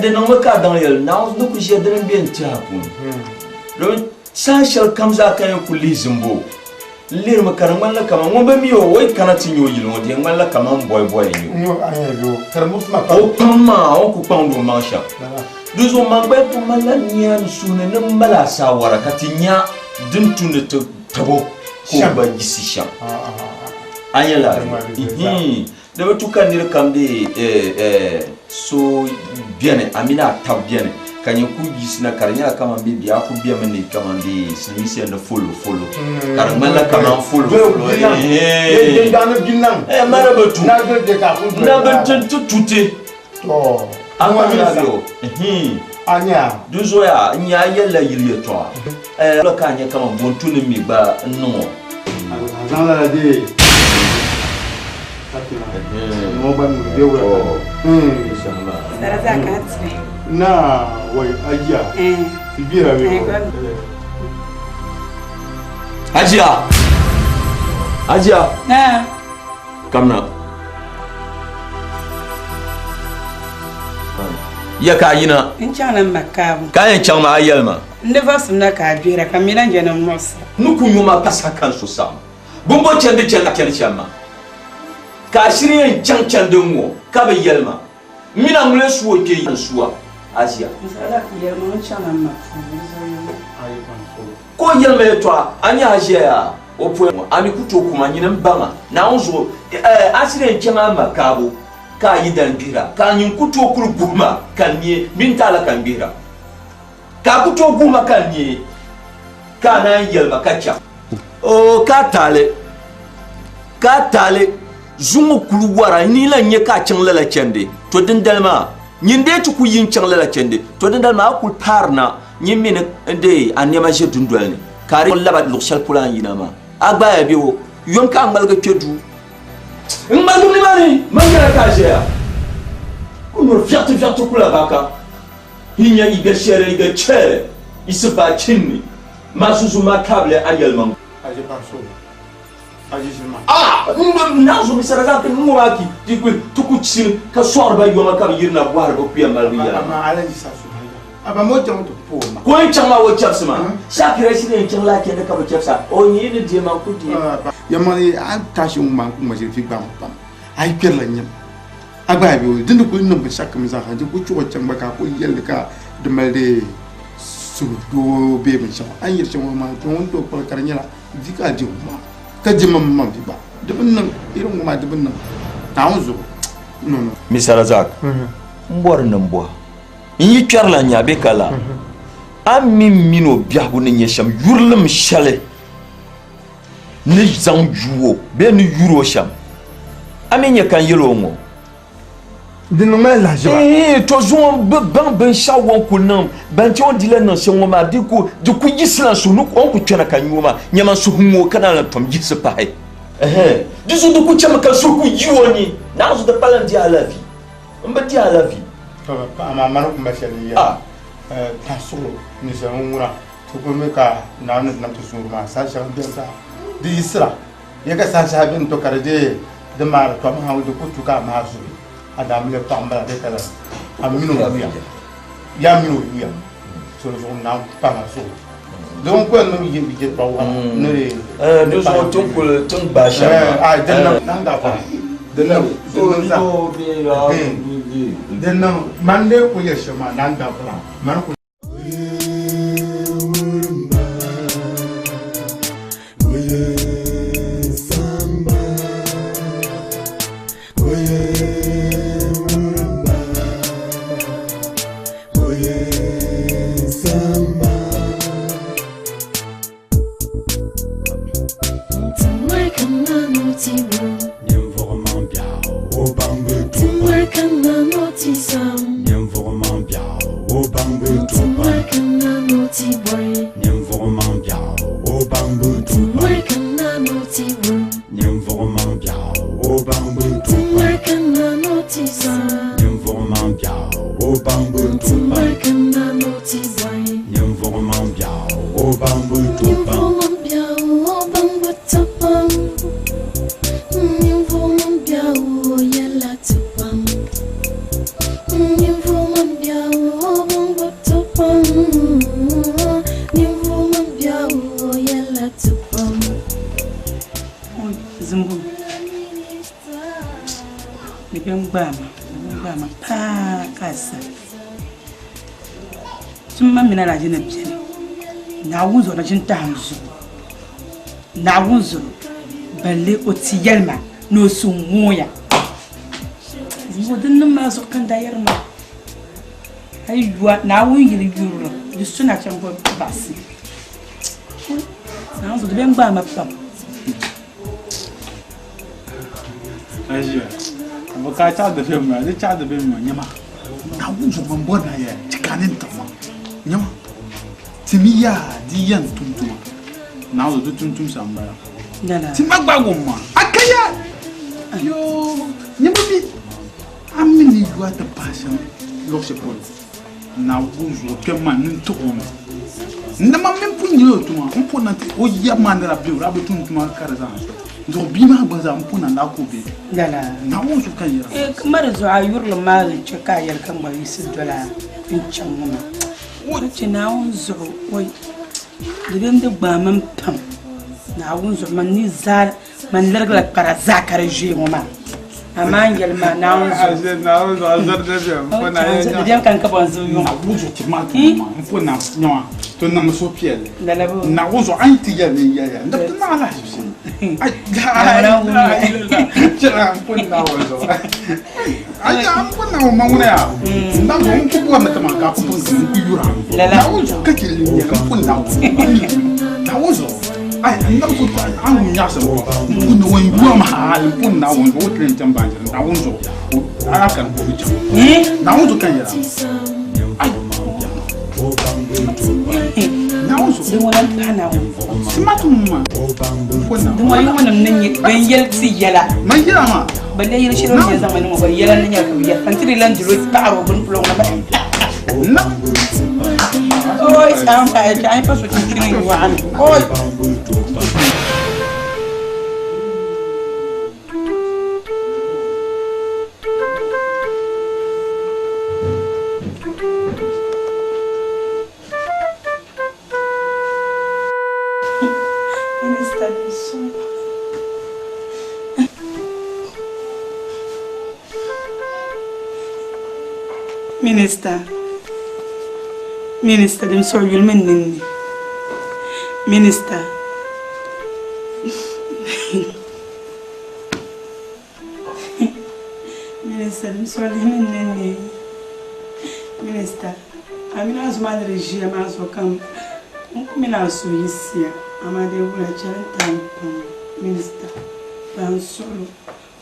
Di niŋmi ka a daŋ yɛli, Naawuni ni kul ʒiya dini m-be n tɛha puuni. Domin saha shɛli kam zaa ka yɛn kul lihi zimbo, n lihirimi ka di ŋmanila kaman ŋun bi mi o, o yi kana ti nya o yili ŋɔ, di yɛn ŋmanila kaman bɔibɔi n-nyɛ o. O kpaŋ maa, o ni kul kpaŋdi o maŋ shɛm. Di zuɣu man gba yi pun malila nia n suhu ni ni m mali asaawara ka ti nya din tu ni ti tabo ka o gba yiɣisi shɛm. A nya lala? Ihin! Di bi tu ka nir kam dee so beni, a mini a tab beni, ka nyin kul yiɣisina ka di nyɛla kaman bɛ bia kul bemi ni kaman dee silimiinsi yɛn ni folo folo, ka di ŋmanila kaman folo folo. Ihin! Mani bi tu. Na bi ti tu ti. A ŋmanila bɛ o. Ihin! Di zuɣuya n nya a yɛlila yili yɛtɔɣa. Wula ka a nya kaman bo n-tu ni mi gba n-niŋ o? Hajiya! Hajiya! Kamina. Ya ka a yina. N chaŋla m ma kaabu. Ka a yɛn chaŋ maa a yɛli ma. N di vasim na ka a gbihira ka m mi lan je ni m muɣisira. Ni ku nyo ma pa saha ka n su saɣim. Bimbo chandi chani a chani shɛm maa. Ka a shiri yɛn chaŋ chandi ŋ-ŋɔ ka bi yɛli ma. M mini a ŋun su o kpe n su a, a ʒiya. N saɣila ka yɛli ma o ni chaŋla m ma puuni, di zuɣu yɛli ma. Ka o yɛli ma yɛtɔɣa, A nya a ʒiya yaa? O pɔi ŋɔ, a mi ku tooi kum a nyini m-baŋ a. Naawuni zuɣu, ɛɛ, a shiri yɛn chaŋ a ma kaabu, ka a yidan gbihira, ka a nyin ku tooi kuli guhi ma ka n neei, mini taala ka n gbihira, ka a ku tooi guhi ma ka n neei, ka a naan yɛli ma ka chaŋ. Oo, ka a taali, ka a taali zuŋɔ kuli wara, n ni lan nya ka a chaŋ lala chandi, to dindali maa, nyin dee ti ku yi n-chaŋ lala chandi, to dindali maa a kuli paarina. Nyin mi ni n-deei a nɛma ʒe dundoli ni, ka a di lab a luɣ shɛli polo a ni yina maa. A gbaaya bɛ o yom ka a ŋmaligi kpe duu. N ŋmaligim nimaani, man nyɛla ka a ʒiɛya. Ku nuri viɛɣitiviɛɣiti kula baka. Yi nya yi ga shɛli, yi ga chɛli, yi si baai chinni. Ma zuzu ma tabili a yɛlimaŋ. Ah! N naanzu mi sara zaŋ ti ŋɔ maa ki ti ku ti ku chiri ka sɔɣiri ba yoma ka bɛ yirina bɔhiri bɛ kuya malibu yɛla. Ka o ni chaŋ maa o chɛbisi maa. Shakira shiri yɛn chaŋ laa chɛndi ka bɛ chɛbisi a, o nyee ni deei maa ku deei. Yɛlimaŋli a tashi ŋun maa n-ku ŋma ʒiri fi gbaam pam, a yi kpɛrila nyam a gba a be o din di kuli niŋ binshɛɣukam zaa ha di ku chuɣu chaŋ gba ka a kuli yɛlli ka di mali di suhudoo bee binshɛɣu a ni yɛli shɛm ŋɔ maa to ŋun tooi kpuɣi ka di nyɛla vi ka a di ŋɔ maa ka di maŋ maŋ vi gba di bi niŋ irin ŋɔ maa di bi niŋ Naawuni zuɣu no no. Mr. Razak, m bɔri ni m bɔhi n yi kpɛrila nya bɛ ka la? A mi min o biɛhigu ni nyɛ shɛm, yurilim shɛli ni zaŋ yu o bee ni yuri o shɛm, a mi nyɛ ka n yɛl o ŋɔ. Di niŋ ma lahiʒiba. Iin, to zuŋɔ bi baŋ binshɛɣu o ni ku niŋ, ban chɛ o ni di lahi niŋ shɛm ŋɔ maa, di ku di ku yiɣisila n suhu ni o ni ku kpɛna ka n nya o maa, nyama n suhu ŋɔ o ka naan lan tom yiɣisi pahi. Ɛhɛn, di zuɣu di ku chɛmi ka n suhu ku yi o ni, naanzu di pala n di alavi, m bi di alavi. Amaa mani ku mali shɛli n yɛra, tahi suɣulo ninsal ŋun ŋuna ti kul mi ka Naawuni ni nam ti suhuri maa saha shɛŋa beni ka di yiɣisira. Ya ka saha shɛŋa beni to ka di dee di maari tɔm ha di ku tu ka a maai zuɣu a daa mili paɣa m-bala bee ka lala a mini o yuya ya mini o yuya so di zuɣu n-naan pahi a zuɣu di ŋun kuli niŋ yi yɛltɔɣa waɣila ni di Di zuɣu ti ni kuli ti ni gbaai shɛm maa. Din niŋ din niŋ mani lee kuli yɛli shɛm maa naan dabira mani kuli Di bɛ n gbaai ma di bɛ n gbaai ma paa ka a sa tumma mini alahaji ni beni Naawuni zuɣu na ʒini tahi n zuɣu Naawuni zuɣu balle o ti yɛli ma ni o suhu ŋooya zuŋɔ din niŋ maa zuɣu ka n daa yɛri maa a yi yua Naawuni yili yurili di su nachimba baɣasi Naawuni zuɣu di bɛ n gbaai ma pam. Ajiya, abu ka chaɣ di bɛ maa, di chaɣ di bɛ maa nyama. Naawuni zuɣu man bɔri na ya ti ka ni n-tiɣi ma. Nyama, ti mi yaa di yɛn tum tuma. Naawuni zuɣu di tum tumsa m-bala. Ti ma gba wum ma. A ka ya! Yoo, nyama mi a mi ni yu a ti pahi shɛm luɣ shɛli polo. Naawuni zuɣu kpɛm maa ni n-tiɣi o mi. Dama m mini pun nyɛla o tuma, m pun na ti o yab maa ni daa be o daa bi tum tuma ka di zaŋ so. Zuɣu bia maa gba zaa m pun na daa ku be. Lala. Naawuni zuɣu ka n yɛra. Ma di zuɣu a yurilim maa ni chɛ ka a yɛli ka n gba yiɣisi doli a n-chaŋ ŋɔ maa. Di chɛ Naawuni zuɣu, oi, di bɛ n-di gbaai ma pam. Naawuni zuɣu man ni zaa Man lirigila kpara zaa ka di ʒiɛ ŋɔ maa. Amaa n yɛli maa Naawuni zuɣu. Ashe Naawuni zuɣu a zɔri dabiɛm. N po na yɛn Di biɛm ka n ka bɔn zuɣu yuŋ. Naawuni zuɣu ti maa ti maa n po na nyɔŋa to niŋmi suhupiɛlli. Lala bo. Naawuni zuɣu a yi ti yɛli ni n yɛliya n di ti niŋ alahiziba shɛli. Ai chɛra n po Naawuni zuɣu. Ai n po Naawuni ma ŋuna yaa. N daŋ zuɣu n ku bɔri ni ti maa ka a ku pun ti n ku yura. Naawuni zuɣu ka chɛ n yɛli n po Naawuni. Naawuni zuɣu. Ai n daŋ ku a wum nyaɣisim ŋɔ n pun ni o yuam hali n pun Naawuni zuɣu o ti yɛn chaŋ baanjira Naawuni zuɣu a kani ka o bi chaŋ Naawuni zuɣu ka n yɛra ai Naawuni zuɣu Di ŋuna m-pahi Naawuni ti ma tum ma n pun Di ŋɔ yuŋ nim ni nyɛ ban yɛli ti yɛla. Man yɛla maa. Balle yili shɛli o ni yɛn zaŋ ma niŋ o gba yɛla ni nyɛla ka bi yɛli ka n ti di lan diri o paɣiri o bini polo ŋuna Na. Oi, an paɣa chɛ a yi pa so chinchini n yɔɣu ni. Oi. Minista din suŋ. Minista, minista din suɣi yuli mini ninni. Minista. Minista din suɣi lihi mini ninni. Minista. A mini a zoma ni di ʒiya maa zuɣu ka n ku mini a suhu yiɣisiya, amaa dee wula chɛli n-taai m paŋ minista bahi n suɣilo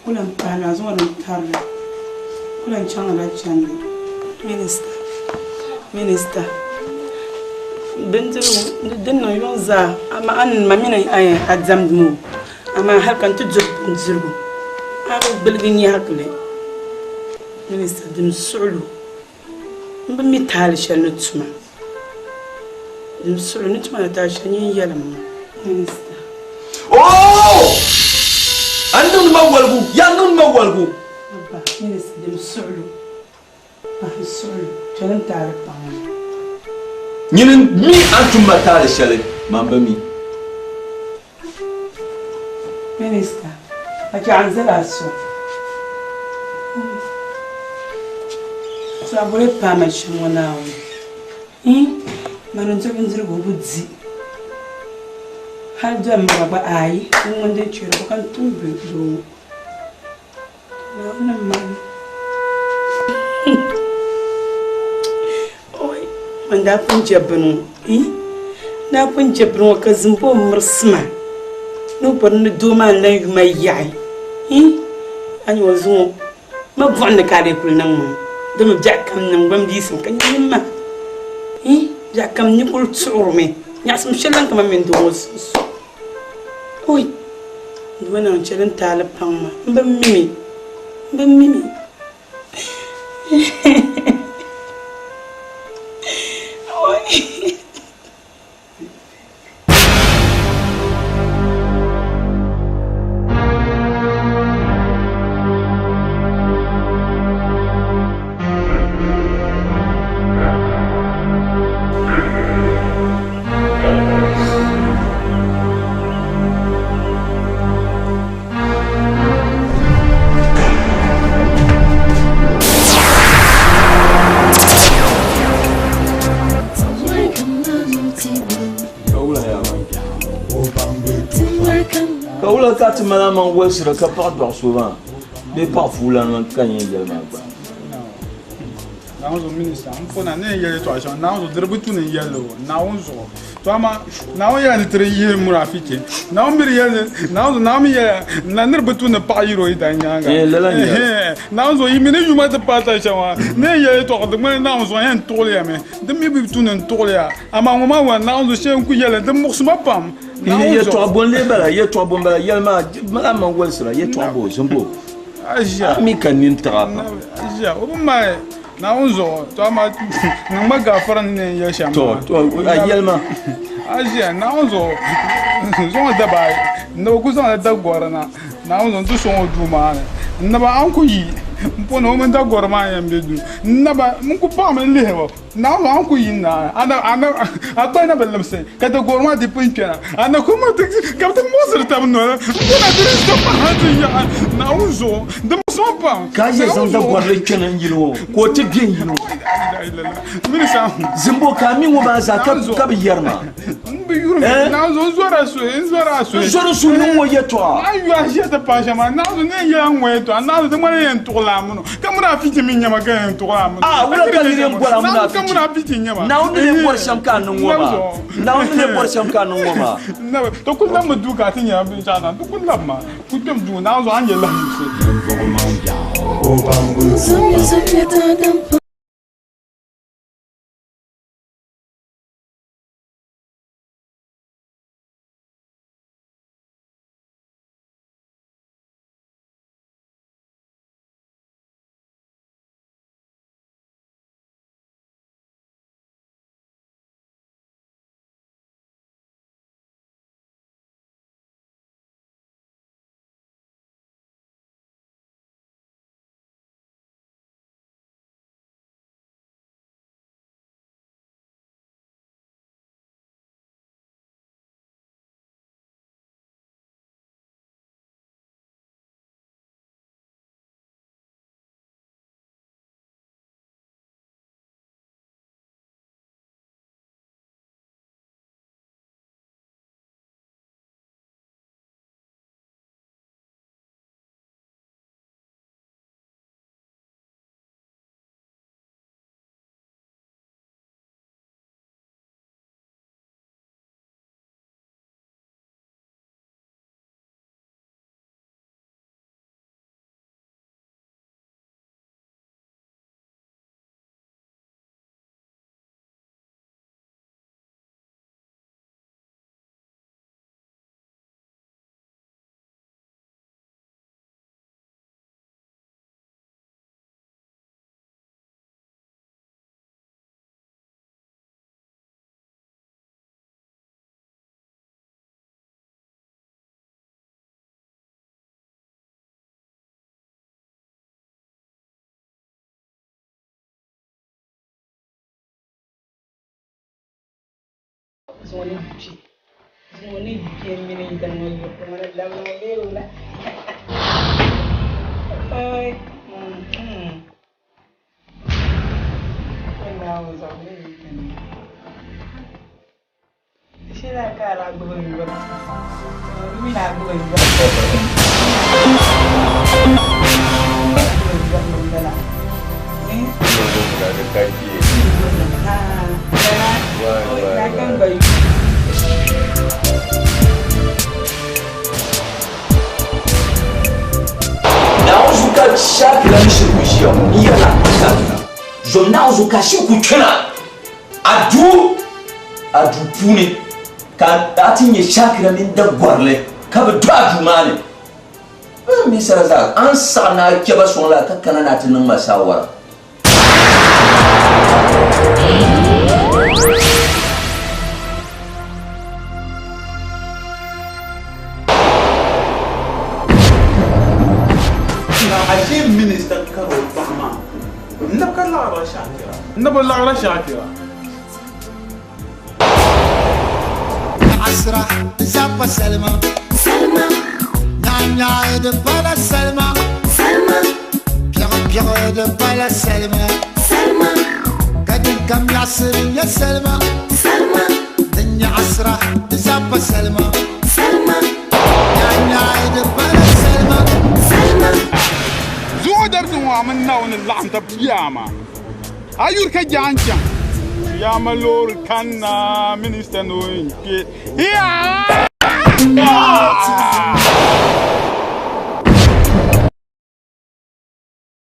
ku lan pahi ni a zaŋ o din tarili ku lan chaŋla chandi. Minista, minista, bindirigu din niŋ yuŋ zaa amaa a ni ma mini a diɛmdimi o amaa hali ka n ti diri bindirigu a bi gbiligi nyɛhigili. Minista, dim suɣilo. M bi mi taali shɛli ni tuma. Din suɣili ni tuma ni taali shɛli nyin yɛlim ma. Minista. Oh! A ni niŋdi ma waligu, yaa niŋdi ma waligu. Abba, minista, din suɣilo, pahi suɣilo, chɛli n taali paŋ ma. Nyini m-mi a ni tum ma taali shɛli, man bi mi. Minista, a chɛ a ni zali a so. So a boli paai ma shɛm ŋɔ Naawuni. Iin, mani n-diri bindirigu o bi di. Hali doli m ba gba ayi, n ŋun din chɛri o ka n tum bɛ doo ŋɔ. Naawuni m-mali. Oi, man daa pun je bini ŋɔ. Ii, n daa pun je bini ŋɔ ka zimbo mirisi ma ni o bɔri ni doo maa n-lan yu ma yaɣi. Ii, a nya o zuŋɔ ma buɣim ni ka a lee kuli niŋ ma dama biɛɣu kam niŋgbun biisim ka nyini ma. Ii, biɛɣu kam n ni kuli tuɣirimi nyaɣisim shɛli lan ka man mini doo ŋɔ sunsuuni. Oi! Duuma Naawuni chɛli n taali paŋ ma. M bi mi mi. M bi mi mi. Oi! Ka wula ka ti mali amaŋ wolisira ka paɣa dɔɣi so maa bee paɣa fuulana maa ka n yɛn yɛli maa gba? Naawuni zuɣu minista n pona ni yɛn yɛli yɛltɔɣa shɛŋa Naawuni zuɣu di di bi tu ni n yɛlli o Naawuni zuɣu to amaa Naawuni yɛla ni ti di yihi munaafichi Naawuni mi di yɛli ni Naawuni zuɣu Naawuni mi yɛla na ni di bi tu ni paɣa yiri o yidan nyaaŋa Eh, lala n yɛli. Ɛhɛn, Naawuni zuɣu yi mi ni yuma ti paai saha shɛŋa ni yɛn yɛli yɛltɔɣa di ŋmani Naawuni zuɣu n yɛn tuɣili ya mi di mi bi tu ni n tuɣili ya amaa ŋɔ maa wula Naawuni zuɣu shee n ku yɛli di muɣisi ma pam Ni Naawuni yɛltɔɣa zuɣu bo n-lee bala yɛltɔɣa bo m-bala yɛli maa mali amaŋ wolisira yɛltɔɣa bo zimbo Aʒiya. A mi ka nini tiɣi a pam. Aʒiya, o bi mali Naawuni zuɣu, to amaa niŋ ma gaafara ni yɛn yɛli shɛm maa. To, to, a yɛli ma. Aʒiya, Naawuni zuɣu, zuŋɔ daba ayi, n naba ku zaŋla dagɔri na, Naawuni zuɣu n ti sɔŋ o duu maa ni. N naba a ni ku yi, m po ni o mini dagɔri maa n-yɛn be duu. N naba, n ku paɣimi lihi o. Naawuni a ni ku yi naai, a kpali na bi limsi, ka dagɔri maa di pun kpɛna. A na ku miri ti ka bɛ ti muɣisiri tab noli n-kuna di ni zom hal ti yaɣi Naawuni zuɣu. Di muɣisi ma pam. Ka a yɛn zaŋ dagɔrili kpɛna n-yili ŋɔ ka o ti be n-yili ŋɔ. Zimbo ka a mi ŋɔ maa zaa ka bi yɛri ma. N bi yuri mi. Naawuni zuɣu n zɔri a suhu, n zɔri a suhu. N zɔri suhu ni ŋɔ yɛtɔɣa. A yu a ʒiya ti paai shɛm maa, Naawuni ni yɛn yɛli a ŋɔ yɛtɔɣa, Naawuni di ŋmanila yɛn tuɣila a mini o. Ka munaafichi mi nyama ka yɛn tuɣila a mini o. A wula ka niri yɛn bɔri a munaafichi? Ka munaafichi nyama. Naawuni ni yɛn bɔri shɛm ka a niŋ ŋɔ maa. Naawuni ni yɛn bɔri shɛm ka a niŋ ŋɔ maa. Ti ku labimi duu ka a ti nya binshɛɣu na. Ti ku labima ku kpɛm duu Naawuni zuɣu a ni nyɛ lahiʒibisi. Zuŋɔ ni kpi. Zuŋɔ ni kpi m mini n yidan ŋɔ yiɣiri ŋɔ ni labiri ŋɔ bee wula. Oi. O Naawuni zaŋ mi yi kani. Shee a ka a daa gbubi n yura. Di mi daa gbubi n yura. Naawuni zuɣu ka shakira ni shiri ku ʒiya ŋɔ n yɛrila shakira zom Naawuni zuɣu ka shiri ku kpɛna a duu a duu puuni ka a ti nyɛ shakira mini dagɔrili ka bi do a duu maa ni Bɛ mi sara zaa a ni saɣi ni a kpɛ ba sɔŋ la ka kana ni a ti niŋ ma saawara. Ashe minista karo paɣa maa n na ka laɣira Shakira. N na bi laɣira Shakira. Asira zappa salima Salima Nyaanyaɣi di pala salima Salima Piɛɣu piɛɣu di pala salima Salima Ka din kam nyaɣasiri nyɛ salima Salima Din nyaɣasira di zappa salima Salima Nyaanyaɣi di pala salima Salima Zuɣu darisi ŋɔ a mini Naawuni laɣim tab yaama. A yuri ka jaan chaŋ. Yaama loori kanna minista ni o yɛn kpe.